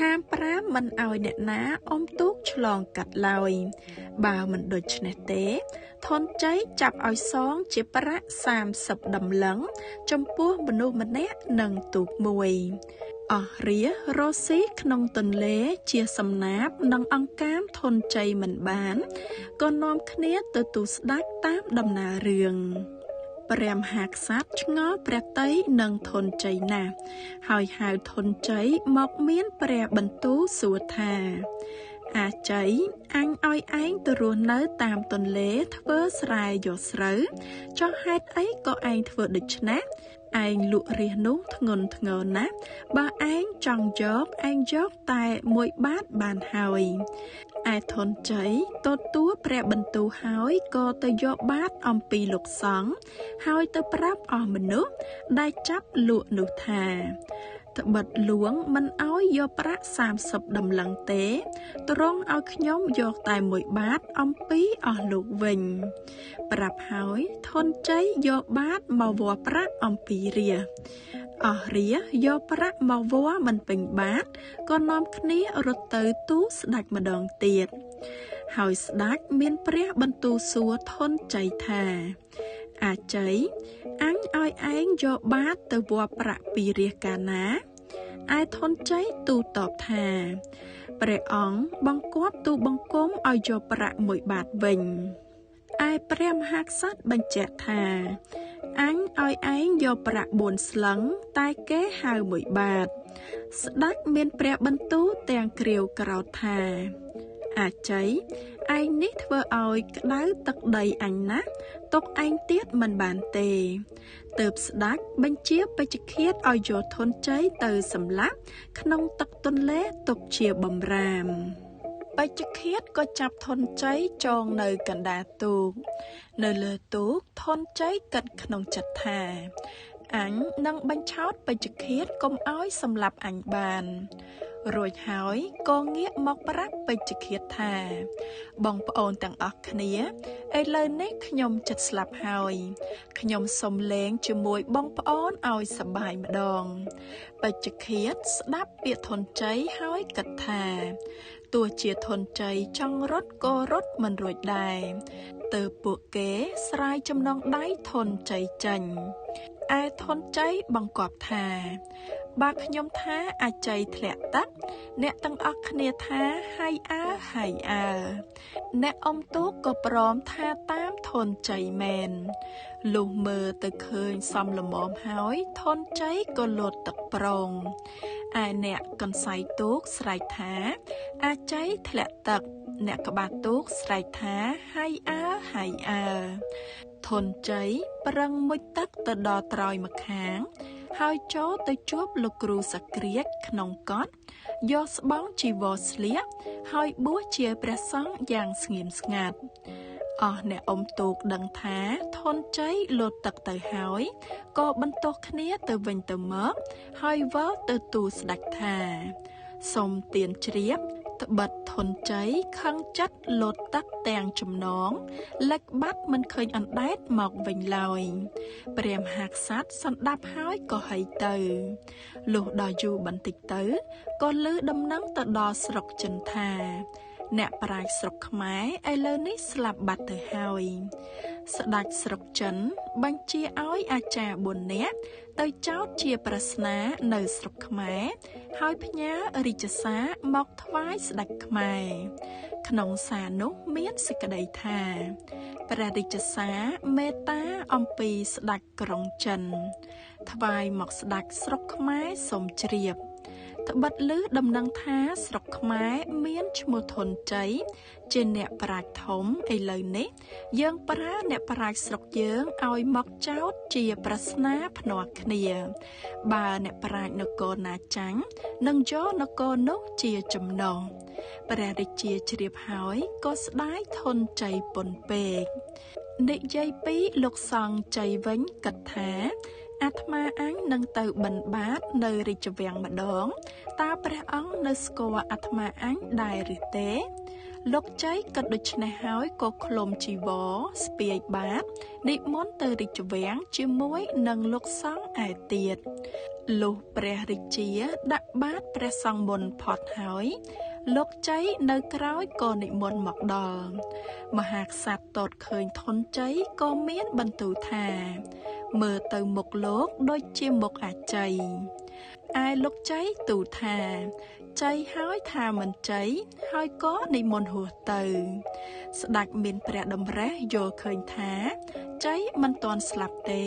A: ហាមប្រាមមិនឲ្យអ្នកណាអុំទូកឆ្លងកាត់ឡើយ បើមិនដូច្នេះទេ ធនជ័យចាប់ឲ្យសងជាប្រាក់30តម្លឹង ចំពោះមនុស្សម្នាក់និងទូកមួយ។ អស់រារស់ស៊ីក្នុងទន្លេជាសំណាបនិងអង្កាមធនជ័យមិនបាន ក៏នាំគ្នាទៅទូលស្ដេចតាមដំណើររឿង។ ព្រះមហាក្សត្រឆ្ងល់ព្រះទ័យនឹងធនជ័យណាស់ ហើយហៅធនជ័យមកមានព្រះបន្ទូលសួរថា អាជ័យ អញឲ្យឯងទៅរស់នៅតាមទន្លេធ្វើស្រែយកស្រូវ ចុះហេតុអីក៏ឯងធ្វើដូច្នេះ? ឯងលក់រាសនោះធ្ងន់ធ្ងរណាស់ បើឯងចង់យក ឯងយកតែ1បាតបានហើយ។ ឯធនជ័យទទួលព្រះបន្ទូលហើយ ក៏ទៅយកបាតអំពីលោកសង្ឃ ហើយទៅប្រាប់អស់មនុស្សដែលចាប់លក់នោះថា ត្បិតលួងមិនឲ្យយកប្រាក់30តម្លឹងទេ ទ្រង់ឲ្យខ្ញុំយកតែ1បាតអំពីអស់លោកវិញ។ ប្រាប់ហើយធនជ័យយកបាតមកវាស់ប្រាក់អំពីរា អស់រាយកប្រាក់មកវាស់មិនពេញបាត ក៏នាំគ្នារត់ទៅទូលស្ដេចម្ដងទៀត ហើយស្ដេចមានព្រះបន្ទូលសួរធនជ័យថា អាជ័យ អញឲ្យឯងយកបាតទៅវាស់ប្រាក់ពីរាកាលណា? ឯធនជ័យទូលតបថា ព្រះអង្គបង្គាប់ទូលបង្គំឲ្យយកប្រាក់1បាតវិញ។ ឯព្រះមហាក្សត្របញ្ជាក់ថា អញឲ្យឯងយកប្រាក់4ស្លឹង តែគេហៅ1បាត។ ស្ដេចមានព្រះបន្ទូលទាំងក្រៀវក្រោធថា អាជ័យ ឯងនេះធ្វើឲ្យក្តៅទឹកដីអញណាស់ ទុកឯងទៀតមិនបានទេ។ ទើបស្ដេចបញ្ជាពេជ្ជឃាតឲ្យយកធនជ័យទៅសម្លាប់ក្នុងទឹកទន្លេទុកជាបំរាម។ ពេជ្ជឃាតក៏ចាប់ធនជ័យចងនៅកណ្ដាលទូកនៅលើទូកធនជ័យគិតក្នុងចិត្តថាអញនឹងបញ្ឆោតពេជ្ជឃាតកុំឲ្យសម្លាប់អញបានរួចហើយក៏ងាកមកប្រាប់ពេជ្ជឃាតថាបងប្អូនទាំងអស់គ្នាឥឡូវនេះខ្ញុំចិត្តស្លាប់ហើយខ្ញុំសុំលេងជាមួយបងប្អូនឲ្យសប្បាយម្ដងពេជ្ជឃាតស្ដាប់ពាក្យធនជ័យហើយគិតថាទោះជាធនជ័យចង់រត់ក៏រត់មិនរួចដែរទើបពួកគេស្រាយចំណងដៃធនជ័យចេញឯធនជ័យបង្គាប់ថាបើខ្ញុំថាអាជ័យធ្លាក់ទឹកអ្នកទាំងអស់គ្នាថាហៃអើហៃអើអ្នកអុំទូកក៏ព្រមថាតាមធនជ័យមែនលុះមើលទៅឃើញសំល្មមហើយធនជ័យក៏លោតទឹកប្រងឯអ្នកកន្សៃទូកស្រែកថាអាជ័យធ្លាក់ទឹកអ្នកក្បាលទូកស្រែកថាហៃអើហៃអើធនជ័យប្រឹងមុជទឹកទៅដល់ត្រើយម្ខាងហើយចូលទៅជួបលោកគ្រូសក្រាចក្នុងកត់យកស្បង់ជីវរស្លៀកហើយបួសជាព្រះសង្ឃយ៉ាងស្ងៀមស្ងាត់អស់អ្នកអុំទូកដឹងថាធនជ័យលោតទឹកទៅហើយក៏បន្ទោសគ្នាទៅវិញទៅមកហើយវិលទៅទូលស្ដេចថាសូមទានជ្រាបត្បិតធនជ័យខឹងចិត្តលោតទឹកទាំងចំណងលិចបាត់មិនឃើញអណ្ដែតមកវិញឡើយព្រះមហាក្សត្រសន្តាប់ហើយក៏ហីទៅលុះដល់យូរបន្តិចទៅក៏ឮដំណឹងទៅដល់ស្រុកចិនថាអ្នកប្រាជ្ញស្រុកខ្មែរឥឡូវនេះស្លាប់បាត់ទៅហើយស្ដេចស្រុកចិនបញ្ជាឲ្យអាចារ្យ4នាក់ទៅចោទជាប្រស្នានៅស្រុកខ្មែរហើយផ្ញើរាជសារមកថ្វាយស្ដេចខ្មែរក្នុងសារនោះមានសេចក្តីថាព្រះរាជសារមេត្តាអំពីស្ដេចក្រុងចិនថ្វាយមកស្ដេចស្រុកខ្មែរសូមជ្រាបត្បិតឮដំណឹងថាស្រុកខ្មែរមានឈ្មោះធនជ័យជាអ្នកប្រាជ្ញធំឥឡូវនេះយើងប្រើអ្នកប្រាជ្ញស្រុកយើងឲ្យមកចោទជាប្រស្នាភ្នាល់គ្នាបើអ្នកប្រាជ្ញនគរណាចាញ់នឹងយកនគរនោះជាចំណុះព្រះរាជាជ្រាបហើយក៏ស្ដាយធនជ័យពន់ពេកនិយាយពីលោកសង្ឃជ័យវិញគិតថាអាត្មាអញនឹងទៅបិណ្ឌបាតនៅរាជវាំងម្ដងតើព្រះអង្គនៅស្គាល់អាត្មាអញដែរឬទេលោកជ័យគិតដូច្នេះហើយក៏ឃ្លុំជីវរស្ពាយបាតនិមន្តទៅរាជវាំងជាមួយនឹងលោកសង្ឃឯទៀតលុះព្រះរាជាដាក់បាតព្រះសង្ឃមុនផុតហើយលោកជ័យនៅក្រោយក៏និមន្តមកដល់មហាក្សត្រទតឃើញធនជ័យក៏មានបន្ទូលថាមើលទៅមុខលោកដូចជាមុខអាជ័យឯលោកជ័យទូលថាជ័យហើយថាមិនជ័យហើយក៏និមន្តហួសទៅស្ដេចមានព្រះតម្រិះយល់ឃើញថាជ័យមិនទាន់ស្លាប់ទេ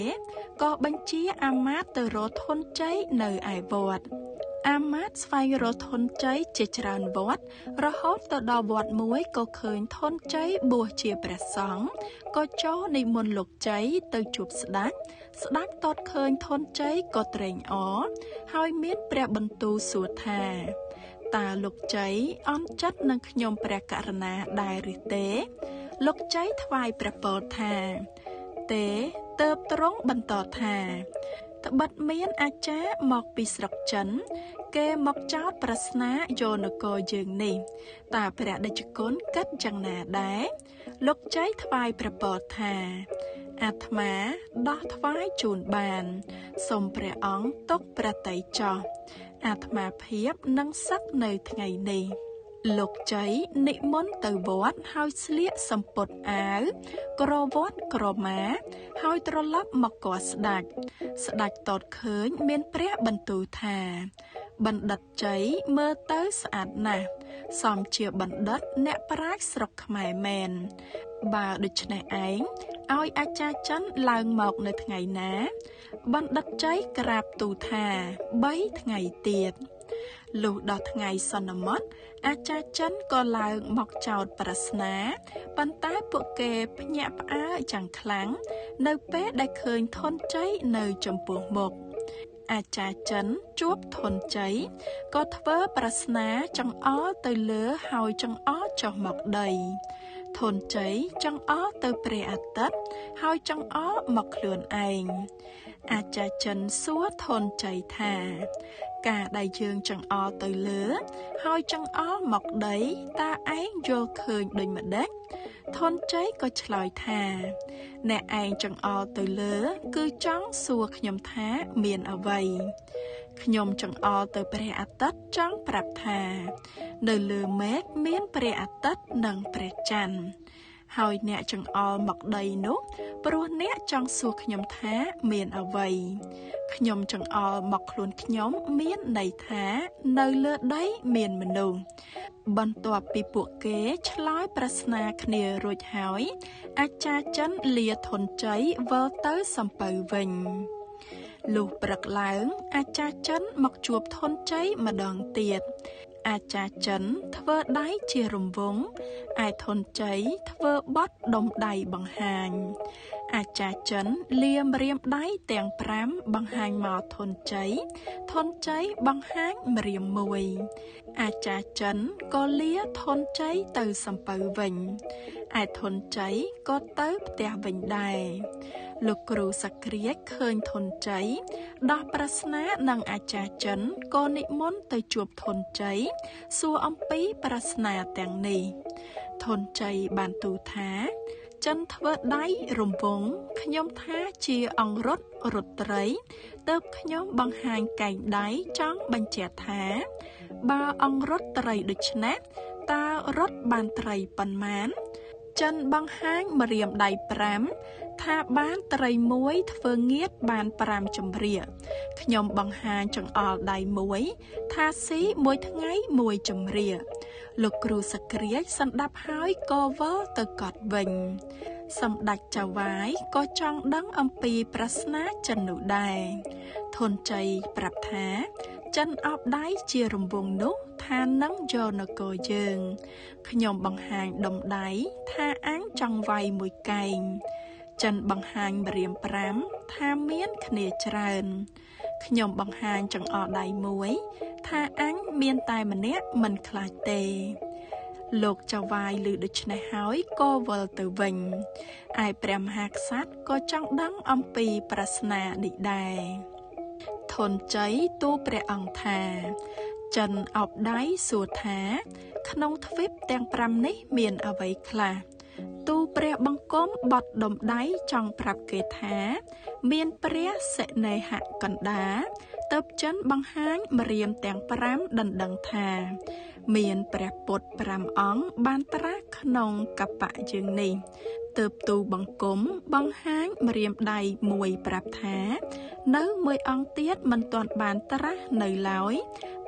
A: ក៏បញ្ជាអាមាត្យទៅរកធនជ័យនៅឯវត្តអាមាត្យស្វែងរកធនជ័យជាច្រើនវត្តរហូតទៅដល់វត្តមួយក៏ឃើញធនជ័យបួសជាព្រះសង្ឃក៏ចូលនិមន្តលោកជ័យទៅជួបស្ដេចស្ដេចទតឃើញធនជ័យក៏ត្រេងអរហើយមានព្រះបន្ទូលសួរថាតើលោកជ័យអន់ចិត្តនឹងខ្ញុំព្រះករុណាដែរឬទេលោកជ័យថ្វាយព្រះពរថាទេទើបទ្រង់បន្តថាត្បិតមានអាចារ្យមកពីស្រុកចិនគេមកចោទប្រស្នាយកនគរយើងនេះតើព្រះតេជគុណគិតយ៉ាងណាដែរលោកជ័យថ្វាយព្រះពរថាអាត្មាដោះថ្វាយជូនបានសូមព្រះអង្គទុកព្រះទ័យចោះអាត្មាភាពនឹងសឹកនៅថ្ងៃនេះលោកជ័យនិមន្តទៅវត្តហើយស្លៀកសំពត់អាវក្រវត្តក្រមាហើយត្រឡប់មកកស្ដេចស្ដេចទតឃើញមានព្រះបន្ទូលថាបណ្ឌិតជ័យមើលទៅស្អាតណាស់សមជាបណ្ឌិតអ្នកប្រាជ្ញស្រុកខ្មែរមែនបើដូច្នេះឯងឲ្យអាចារ្យចិនឡើងមកនៅថ្ងៃណាបណ្ឌិតជ័យក្រាបទូលថា3ថ្ងៃទៀតលុះដល់ថ្ងៃសន្មតអាចារ្យចិនក៏ឡើងមកចោទប្រស្នាប៉ុន្តែពួកគេភ្ញាក់ផ្អើលយ៉ាងខ្លាំងនៅពេលដែលឃើញធនជ័យនៅចំពោះមុខអាចារ្យចិនជួបធនជ័យក៏ធ្វើប្រស្នាចង្អុលទៅលើហើយចង្អុល ចុះមកដីធនជ័យចង្អុលទៅព្រះអាទិត្យហើយចង្អុលមកខ្លួនឯងអាចារ្យចិនសួរធនជ័យថាការដែលយើងចង្អុលទៅលើហើយចង្អុលមកដីតើឯងយល់ឃើញដូចម្ដេចធនជ័យក៏ឆ្លើយថាអ្នកឯងចង្អុលទៅលើគឺចង់សួរខ្ញុំថាមានអ្វីខ្ញុំចង្អុលទៅព្រះអាទិត្យចង់ប្រាប់ថានៅលើមេឃមានព្រះអាទិត្យនិងព្រះច័ន្ទហើយអ្នកចង្អុលមកដីនោះព្រោះអ្នកចង់សួរខ្ញុំថាមានអ្វីខ្ញុំចង្អុលមកខ្លួនខ្ញុំមានន័យថានៅលើដីមានមនុស្សបន្ទាប់ពីពួកគេឆ្លើយប្រស្នាគ្នារួចហើយអាចារ្យចិនលាធនជ័យវិលទៅសំពៅវិញលុះព្រឹកឡើងអាចារ្យចិនមកជួបធនជ័យម្ដងទៀតអាចារ្យចិនធ្វើដៃជារង្វង់ឯធនជ័យធ្វើបត់ដុំដៃបង្ហាញអាចារ្យចិនលាម្រាមដៃទាំង5បង្ហាញមកធនជ័យធនជ័យបង្ហាញម្រាមមួយអាចារ្យចិនក៏លាធនជ័យទៅសំពៅវិញឯធនជ័យក៏ទៅផ្ទះវិញដែរលោកគ្រូសក្រាចឃើញធនជ័យដោះប្រស្នានឹងអាចារ្យចិនក៏និមន្តទៅជួបធនជ័យសួរអំពីប្រស្នាទាំងនេះធនជ័យបានទូលថាចិនធ្វើដៃរង្វង់ខ្ញុំថាជាអង្គរុត្តរុត្រីទើបខ្ញុំបង្ហាញកែងដៃចង់បញ្ជាក់ថាបើអង្គរុត្តត្រីដូច្នេះតើរុត្តបានត្រីប៉ុន្មានចិនបង្ហាញម្រាមដៃ5ថាបានត្រីមួយធ្វើងៀតបាន5ចម្រៀកខ្ញុំបង្ហាញចង្អុលដៃមួយថាស៊ីមួយថ្ងៃមួយចម្រៀកលោកគ្រូសក្រាចសម្ដាប់ហើយក៏វិលទៅកត់វិញសម្ដេចចៅហ្វាយក៏ចង់ដឹងអំពីប្រស្នាចិននោះដែរធនជ័យប្រាប់ថាចិនអបដៃជារង្វង់នោះថានឹងយកនគរយើងខ្ញុំបង្ហាញដុំដៃថាអញចង់វាយមួយកែងចិនបង្ហាញម្រាម5ថាមានគ្នាច្រើនខ្ញុំបង្ហាញចង្អុលដៃមួយថាអញមានតែម្នាក់មិនខ្លាចទេលោកចៅហ្វាយឮដូច្នេះហើយក៏វិលទៅវិញឯព្រះមហាក្សត្រក៏ចង់ដឹងអំពីប្រស្នានេះដែរធនជ័យទូលព្រះអង្គថាចិនអបដៃសួរថាក្នុងទ្វីបទាំង5នេះមានអ្វីខ្លះទូព្រះបង្គំបត់ដុំដៃចង់ប្រាប់គេថាមានព្រះសិនេហកណ្ដាទើបចិនបង្ហាញម្រាមទាំង5ដណ្ដឹងថាមានព្រះពុទ្ធ5អង្គបានត្រាស់ក្នុងកបៈយើងនេះទើបទូបង្គំបង្ហាញម្រាមដៃមួយប្រាប់ថានៅមួយអង្គទៀតមិនទាន់បានត្រាស់នៅឡើយ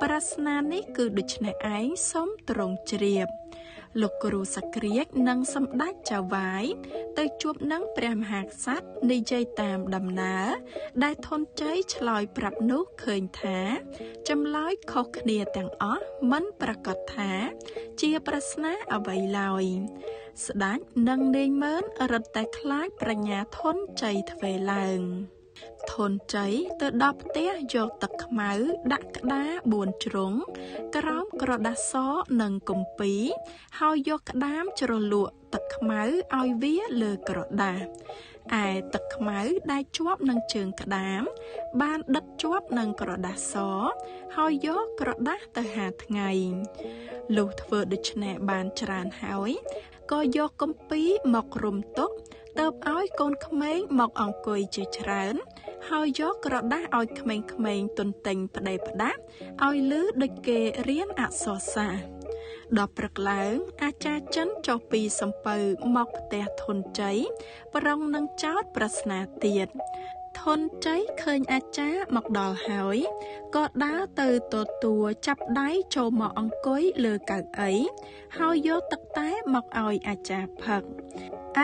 A: ប្រស្នានេះគឺដូច្នេះឯងសូមទ្រង់ជ្រាបលោកគ្រូសក្រាចនិងសម្ដេចចៅហ្វាយទៅជួបនឹងព្រះមហាក្សត្រនិយាយតាមដំណើរដែលធនជ័យឆ្លើយប្រាប់នោះឃើញថាចម្លើយខុសគ្នាទាំងអស់មិនប្រកាសថាជាប្រស្នាអ្វីឡើយស្ដេចនិងនាយម៉ឺនរឹតតែខ្លាចប្រាជ្ញាធនជ័យទ្វេឡើងធនជ័យទៅដល់ផ្ទះយកទឹកខ្មៅដាក់ក្តារ4ជ្រុងក្រោមក្រដាសសនិងគម្ពីរហើយយកក្តាមជ្រលក់ទឹកខ្មៅឲ្យវាលើក្រដាសឯទឹកខ្មៅដែលជាប់នឹងជើងក្តាមបានដិតជាប់នឹងក្រដាសសហើយយកក្រដាសទៅហាថ្ងៃលុះធ្វើដូច្នេះបានច្រើនហើយក៏យកគម្ពីរមករុំទុកទើបឲ្យកូនក្មេងមកអង្គុយជាច្រើនហើយយកក្រដាសឲ្យក្មេងៗទន្ទិញផ្ដេសផ្ដាស់ឲ្យឮដូចគេរៀនអក្សរសាស្ត្រដល់ព្រឹកឡើងអាចារ្យចិនចុះពីសំពៅមកផ្ទះធនជ័យប្រុងនឹងចោទប្រស្នាទៀតធនជ័យឃើញអាចារ្យមកដល់ហើយក៏ដើរទៅទទួលចាប់ដៃចូលមកអង្គុយលើកៅអីហើយយកទឹកតែមកឲ្យអាចារ្យផឹក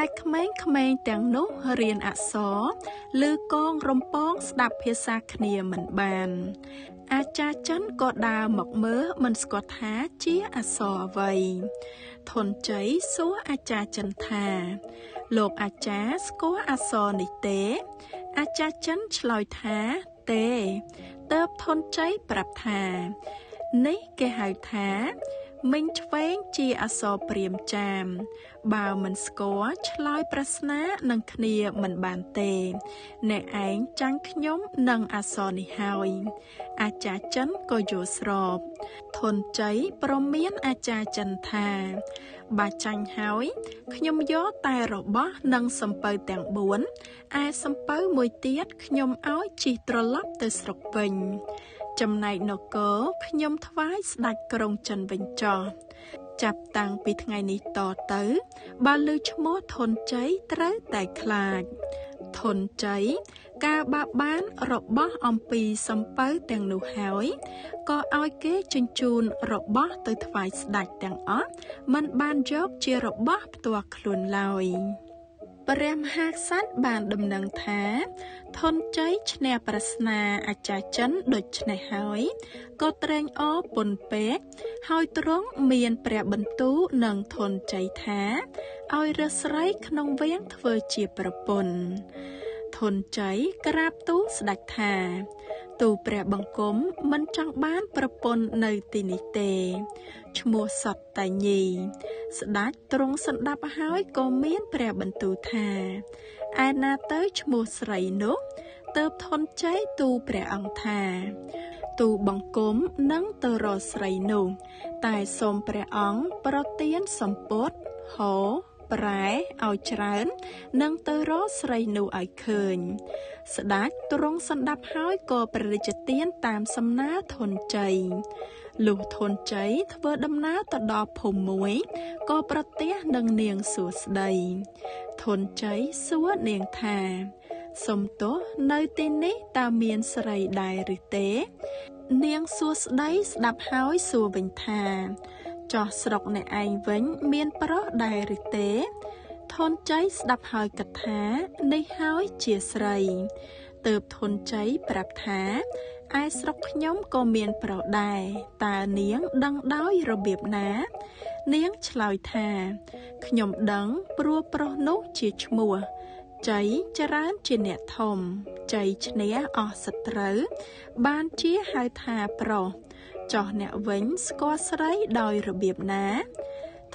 A: ឯក្មេងៗទាំងនោះរៀនអក្សរឬកងរំពងស្ដាប់ភាសាគ្នាមិនបានអាចារ្យចិនក៏ដើរមកមើលមិនស្គាល់ថាជាអក្សរអ្វីធនជ័យសួរអាចារ្យចិនថាលោកអាចារ្យស្គាល់អក្សរនេះទេអាចារ្យចិនឆ្លើយថាទេទើបធនជ័យប្រាប់ថានេះគេហៅថា មីងឆ្វេងជាអក្សរព្រាហ្មណ៍ចាមបើមិនស្គាល់ឆ្លើយប្រស្នានឹងគ្នាមិនបានទេអ្នកឯងចាញ់ខ្ញុំនឹងអក្សរនេះហើយអាចារ្យចិនក៏យល់ស្របធនជ័យព្រមានអាចារ្យចិនថាបើចាញ់ហើយខ្ញុំយកតែរបស់និងសំពៅទាំង4ឯសំពៅមួយទៀតខ្ញុំឲ្យជិះត្រឡប់ទៅស្រុកវិញចំណែកនគរខ្ញុំថ្វាយស្ដេចក្រុងចិនវិញចោះចាប់តាំងពីថ្ងៃនេះតទៅបើឮឈ្មោះធនជ័យត្រូវតែខ្លាចធនជ័យកាលបើបានរបស់អំពីសំពៅទាំងនោះហើយក៏ឲ្យគេជញ្ជូនរបស់ទៅថ្វាយស្ដេចទាំងអស់មិនបានយកជារបស់ផ្ទាល់ខ្លួនឡើយព្រះមហាក្សត្របានដំណឹងថាធនជ័យឈ្នះប្រស្នាអាចារ្យចិនដូច្នេះហើយក៏ត្រេងអរពន់ពេកហើយទ្រង់មានព្រះបន្ទូលនឹងធនជ័យថាឲ្យរើសស្រីក្នុងវាំងធ្វើជាប្រពន្ធធនជ័យក្រាបទូលស្ដេចថាទូព្រះបង្គំមិនចង់បានប្រពន្ធនៅទីនេះទេឈ្មោះសត្វតែញីស្ដេចទ្រង់សន្តាប់ហើយក៏មានព្រះបន្ទូលថាឯណាទៅឈ្មោះស្រីនោះទើបធនជ័យទូលព្រះអង្គថាទូបង្គំនឹងទៅរកស្រីនោះតែសូមព្រះអង្គប្រទានសម្ពុតហោប្រែឲ្យច្រើននឹងទៅរកស្រីនោះឲ្យឃើញស្ដេចទ្រង់សន្តាប់ហើយក៏ព្រះរាជទានតាមសំណើធនជ័យលុះធនជ័យធ្វើដំណើរទៅដល់ភូមិមួយក៏ប្រទះនឹងនាងសួស្តីធនជ័យសួរនាងថាសុំទោសនៅទីនេះតើមានស្រីដែរឬទេនាងសួស្តីស្ដាប់ហើយសួរវិញថាចោះស្រុកអ្នកឯងវិញមានប្រុសដែរឬទេធនជ័យស្ដាប់ហើយគិតថានេះហើយជាស្រីទើបធនជ័យប្រាប់ថាឯស្រុកខ្ញុំក៏មានប្រុសដែរតើនាងដឹងដោយរបៀបណានាងឆ្លើយថាខ្ញុំដឹងព្រោះប្រុសនោះជាឈ្មោះជ័យច្រើនជាអ្នកធំជ័យឈ្នះអស់សត្រូវបានជាហៅថាប្រុសចោះអ្នកវិញស្គាល់ស្រីដោយរបៀបណា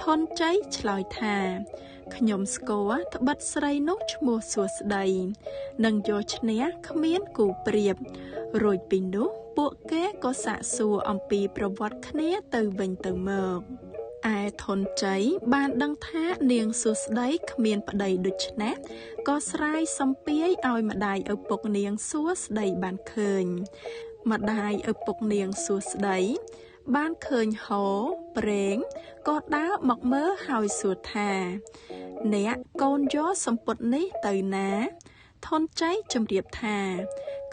A: ធនជ័យឆ្លើយថាខ្ញុំស្គាល់ត្បិតស្រីនោះឈ្មោះសួស្តីនឹងយកឈ្នះគ្មានគូប្រៀបរួចពីនោះពួកគេក៏សាកសួរអំពីប្រវត្តិគ្នាទៅវិញទៅមកឯធនជ័យបានដឹងថានាងសួស្តីគ្មានប្តីដូច្នេះក៏ស្រាយសំពាយឲ្យម្ដាយឪពុកនាងសួស្តីបានឃើញម្ដាយឪពុកនាងសួស្តីបានឃើញហោប្រេងក៏ដើរមកមើលហើយសួរថាអ្នកកូនយកសម្ពុតនេះទៅណាធនជ័យជម្រាបថា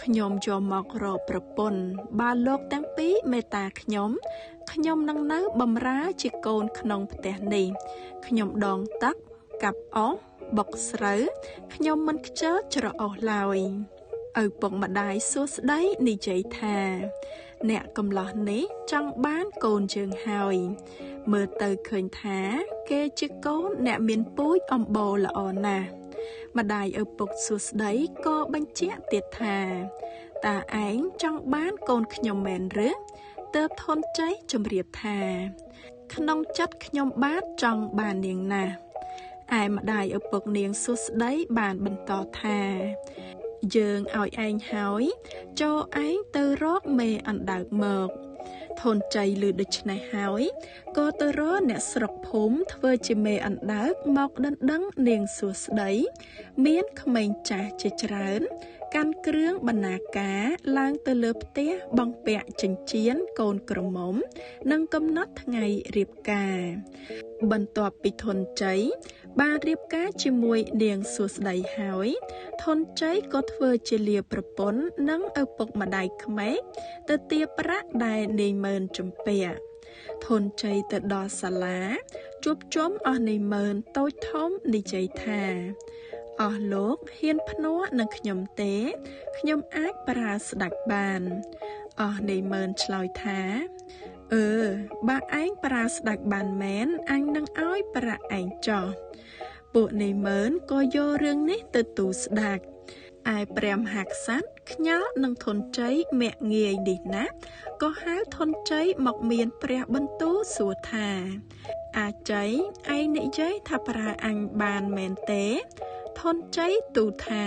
A: ខ្ញុំយកមករកប្រពន្ធបើលោកទាំងពីរមេត្តាខ្ញុំខ្ញុំនឹងនៅបម្រើជាកូនក្នុងផ្ទះនេះខ្ញុំដងទឹកកាប់អស់បុកស្រូវខ្ញុំមិនខ្ជិលច្រអូសឡើយឪពុកម្ដាយសួស្តីនិយាយថាអ្នកកំឡោះនេះចង់បានកូនយើងហើយមើលទៅឃើញថាគេជាកូនអ្នកមានពូជអំបូរល្អណាស់ម្ដាយឪពុកសួស្តីក៏បញ្ជាក់ទៀតថាតាឯងចង់បានកូនខ្ញុំមែនឬទើបធនជ័យជម្រាបថាក្នុងចិត្តខ្ញុំបាទចង់បាននាងណាស់ឯម្ដាយឪពុកនាងសួស្តីបានបន្តថាយើងឲ្យឯងហើយចូលឯងទៅរកមេអណ្ដើកមកធនជ័យឮដូច្នេះហើយក៏ទៅរកអ្នកស្រុកភូមិធ្វើជាមេអណ្ដើកមកដណ្ដឹងនាងសួស្តីមានក្មេងចាស់ជាច្រើនកាន់គ្រឿងបណ្ណាការឡើងទៅលើផ្ទះបង្ពាក់ចិញ្ចៀនកូនក្រមុំនិងកំណត់ថ្ងៃរៀបការបន្ទាប់ពីធនជ័យបានរៀបការជាមួយនាងសួស្តីហើយធនជ័យក៏ធ្វើជាលាប្រពន្ធនិងឪពុកម្ដាយក្មេកទៅទារប្រាក់ដែលនាយម៉ឺនជំពាក់ធនជ័យទៅដល់សាលាជួបជុំអស់នាយម៉ឺនតូចធំនិយាយថាអស់លោកហ៊ានភ្នាល់នឹងខ្ញុំទេខ្ញុំអាចប្រើស្ដេចបានអស់នាយម៉ឺនឆ្លើយថាបើឯងប្រើស្ដេចបានមែនអញនឹងឲ្យប្រាក់ឯងចោះពួកនាយម៉ឺនក៏យករឿងនេះទៅទូលស្ដេច ឯព្រះមហាក្សត្រខ្ញាល់នឹងធនជ័យមាក់ងាយនេះណាស់ក៏ហៅធនជ័យមកមានព្រះបន្ទូលសួរថាអាជ័យឯងនិយាយថាប្រើអញបានមែនទេធនជ័យទូលថា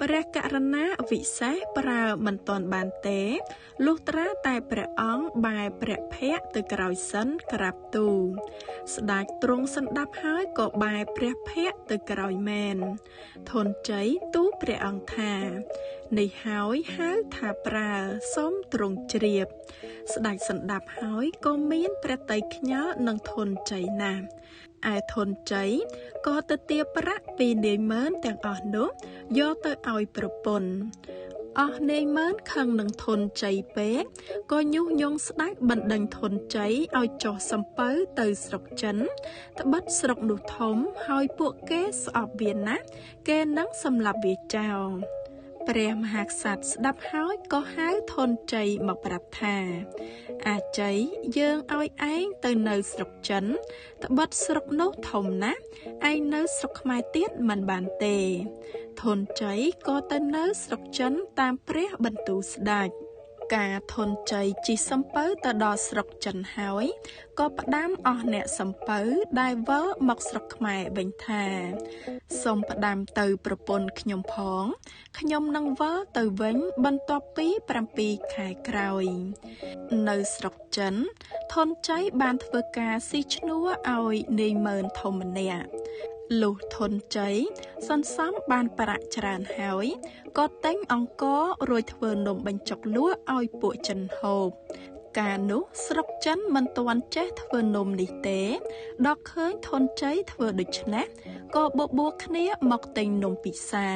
A: ព្រះករណាវិសេសប្រើមិនទាន់បានទេលុះត្រាតែព្រះអង្គបែរព្រះភ័ក្ត្រទៅក្រោយសិនក្រាបទូលស្ដេចទ្រង់សន្តាប់ហើយក៏បែរព្រះភ័ក្ត្រទៅក្រោយមែនធនជ័យទូលព្រះអង្គថានេះហើយហៅថាប្រើសូមទ្រង់ជ្រាបស្ដេចសន្តាប់ហើយក៏មានព្រះទ័យខ្ញាល់នឹងធនជ័យណាស់ឯធនជ័យក៏ទៅទារប្រាក់ពីនាយម៉ឺនទាំងអស់នោះយកទៅឲ្យប្រពន្ធអស់នាយម៉ឺនខឹងនឹងធនជ័យពេកក៏ញុះញង់ស្ដេចបណ្ដេញធនជ័យឲ្យចុះសំពៅទៅស្រុកចិនត្បិតស្រុកនោះធំហើយពួកគេស្អប់វាណាស់គេនឹងសម្លាប់វាចោលព្រះមហាក្សត្រស្ដាប់ហើយក៏ហៅធនជ័យមកប្រាប់ថាអាជ័យយើងឲ្យឯងទៅនៅស្រុកចិនត្បិតស្រុកនោះធំណាស់ឯងនៅស្រុកខ្មែរទៀតមិនបានទេធនជ័យក៏ទៅនៅស្រុកចិនតាមព្រះបន្ទូលស្ដេចការធនជ័យជិះសំពៅទៅដល់ស្រុកចិនហើយក៏ផ្ដាំអស់អ្នកសំពៅដែលវិលមកស្រុកខ្មែរវិញថាសូមផ្ដាំទៅប្រពន្ធខ្ញុំផងខ្ញុំនឹងវិលទៅវិញបន្ទាប់ពី7ខែក្រោយនៅស្រុកចិនធនជ័យបានធ្វើការស៊ីឈ្នួលឲ្យនាយម៉ឺនធំម្នាក់លុះធនជ័យសន្សំបានប្រាក់ច្រើនហើយក៏ទិញអង្កររួចធ្វើនំបញ្ចុកលក់ឲ្យពួកចិនហូបកាលនោះស្រុកចិនមិនទាន់ចេះធ្វើនំនេះទេដល់ឃើញធនជ័យធ្វើដូច្នេះក៏បបួលគ្នាមកទិញនំពិសា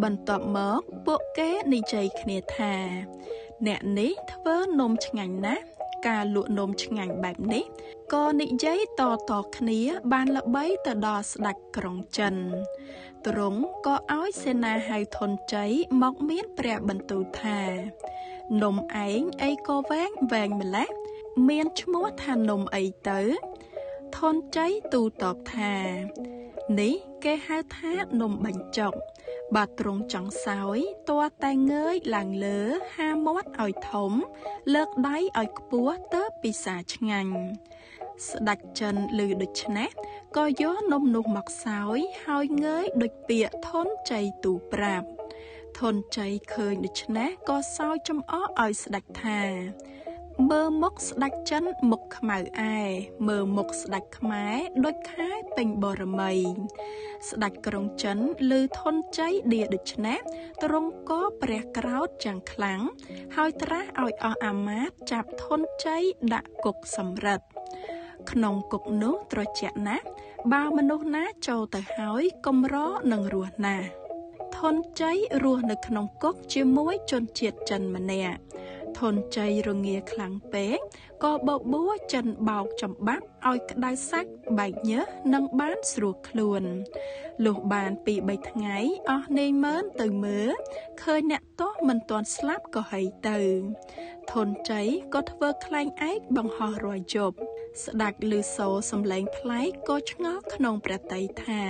A: បន្ទាប់មកពួកគេនិយាយគ្នាថាអ្នកនេះធ្វើនំឆ្ងាញ់ណាស់ការលក់នំឆ្ងាញ់បែបនេះក៏និយាយតៗគ្នាបានល្បីទៅដល់ស្ដេចក្រុងចិនទ្រង់ក៏ឲ្យសេនាហៅធនជ័យមកមានព្រះបន្ទូលថានំឯងអីក៏វែងវែងម្ល៉េះមានឈ្មោះថានំអីទៅធនជ័យទូលតបថានេះគេហៅថានំបញ្ចុកបើទ្រង់ចង់សោយទាល់តែងើយឡើងលើហាមាត់ឲ្យធំលើកដៃឲ្យខ្ពស់ទៅពិសាឆ្ងាញ់ស្ដេចចិនឮដូច្នេះក៏យកនំនោះមកសោយហើយងើយដូចពាក្យធនជ័យទូលប្រាប់ធនជ័យឃើញដូច្នេះក៏សោយចំអកឲ្យស្ដេចថាមើលមុខស្ដេចចិនមុខខ្មៅឯមើលមុខស្ដេចខ្មែរដូចខែពេញបរមីស្ដេចក្រុងចិនឮធនជ័យដៀដូច្នេះទ្រង់ក៏ព្រះក្រោធយ៉ាងខ្លាំងហើយត្រាស់ឲ្យអស់អាមាត្យចាប់ធនជ័យដាក់គុកសំរិទ្ធក្នុងគុកនោះត្រជាក់ណាស់បើមនុស្សណាចូលទៅហើយកម្រនឹងរស់ណាស់ធនជ័យរស់នៅក្នុងគុកជាមួយជនជាតិចិនម្នាក់ធនជ័យរងាខ្លាំងពេកក៏បបួលចិនបោកចំបាប់ឲ្យក្តៅសាច់បែកញើសនិងបានស្រួលខ្លួនលុះបាន2-3ថ្ងៃអស់នាយម៉ឺនទៅមើលឃើញអ្នកទោសមិនទាន់ស្លាប់ក៏ហីទៅធនជ័យក៏ធ្វើខ្លែងឯកបង្ហោះរាល់យប់ស្ដេចឮសូរសំឡេងប្លែកក៏ឆ្ងល់ក្នុងព្រះទ័យថា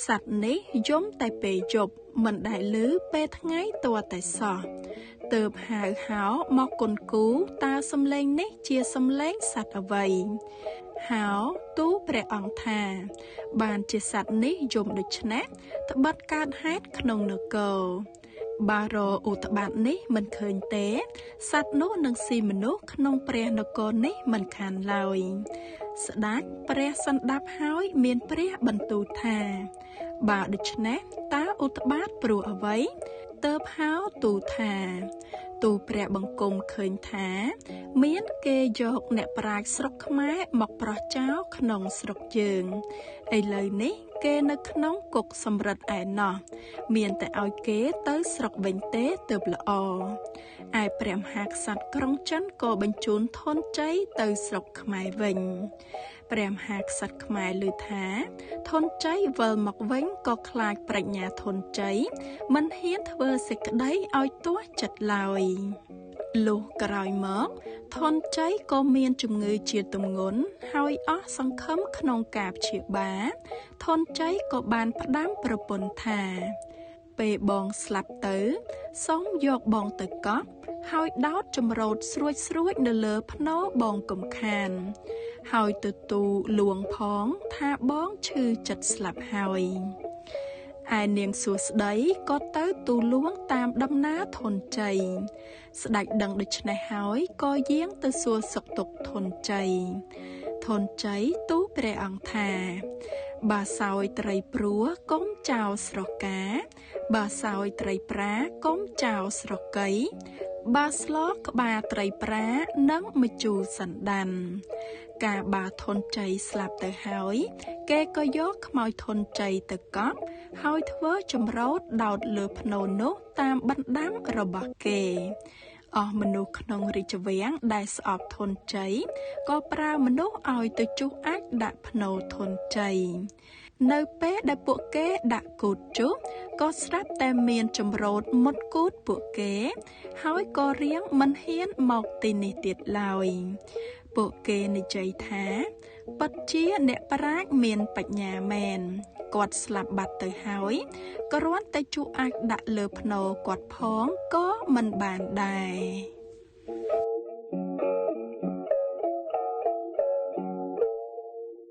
A: សត្វនេះយំតែពេលយប់មិនដែលឮពេលថ្ងៃទាល់តែសោះទើបហៅហោមកគុនគូតើសំឡេងនេះជាសំឡេងសត្វអ្វីហៅទូលព្រះអង្គថាបានជាសត្វនេះយំដូច្នេះត្បិតកើតហេតុក្នុងនគរបារឧត្បាតនេះមិនឃើញទេសត្វនោះនឹងស៊ីមនុស្សក្នុងព្រះនគរនេះមិនខានឡើយស្ដេចព្រះសន្តាប់ហើយមានព្រះបន្ទូលថាបើដូច្នេះតើឧត្បាតព្រោះអ្វីទើបហៅទូលថាទូលព្រះបង្គំឃើញថាមានគេយកអ្នកប្រាជ្ញស្រុកខ្មែរមកប្រោះចោលក្នុងស្រុកយើងឥឡូវនេះគេនៅក្នុងគុកសំរិទ្ធឯណោះមានតែឲ្យគេទៅស្រុកវិញទេទើបល្អឯព្រះមហាក្សត្រក្រុងចិនក៏បញ្ជូនធនជ័យទៅស្រុកខ្មែរវិញព្រះមហាក្សត្រខ្មែរឮថាធនជ័យវិលមកវិញក៏ខ្លាចប្រាជ្ញាធនជ័យមិនហ៊ានធ្វើសេចក្តីឲ្យទាស់ចិត្តឡើយលុះក្រោយមកធនជ័យក៏មានជំងឺជាទម្ងន់ហើយអស់សង្ឃឹមក្នុងការព្យាបាលធនជ័យក៏បានផ្ដាំប្រពន្ធថា ពេលបងស្លាប់ទៅ សូមយកបងទៅកប់ ហើយដោតចម្រូតស្រួចៗនៅលើផ្នូរបងកុំខាន ហើយទៅទូលលួងផងថាបងឈឺចិត្តស្លាប់ហើយ។ ឯនាងសួស្តីក៏ទៅទូលលួងតាមដំណើរធនជ័យ។ ស្ដេចដឹងដូច្នេះហើយក៏យាងទៅសួរសុខទុក្ខធនជ័យ។ ធនជ័យទូលព្រះអង្គថា បើសោយត្រីព្រួកុំចោលស្រកា បើសោយត្រីប្រាកុំចោលស្រកី បើស្លក្បាលត្រីប្រានិងម្ជូរសណ្ដាន។ កាលបើធនជ័យស្លាប់ទៅហើយ គេក៏យកខ្មោចធនជ័យទៅកប់ ហើយធ្វើចម្រូតដោតលើផ្នូរនោះតាមបណ្ដាំរបស់គេ។ អស់មនុស្សក្នុងរាជវាំងដែលស្អប់ធនជ័យ ក៏ប្រើមនុស្សឲ្យទៅជុះអាចដាក់ផ្នូរធនជ័យ។ នៅពេលដែលពួកគេដាក់គូទជុះ ក៏ស្រាប់តែមានចម្រូតមុតគូទពួកគេ ហើយក៏រៀងមិនហ៊ានមកទីនេះទៀតឡើយ។ ពួកគេនិយាយថា ពិតជាអ្នកប្រាជ្ញមានបញ្ញាមែន គាត់ស្លាប់បាត់ទៅហើយ គ្រាន់តែជក់អាចដាក់លើផ្នូរគាត់ផងក៏មិនបានដែរ។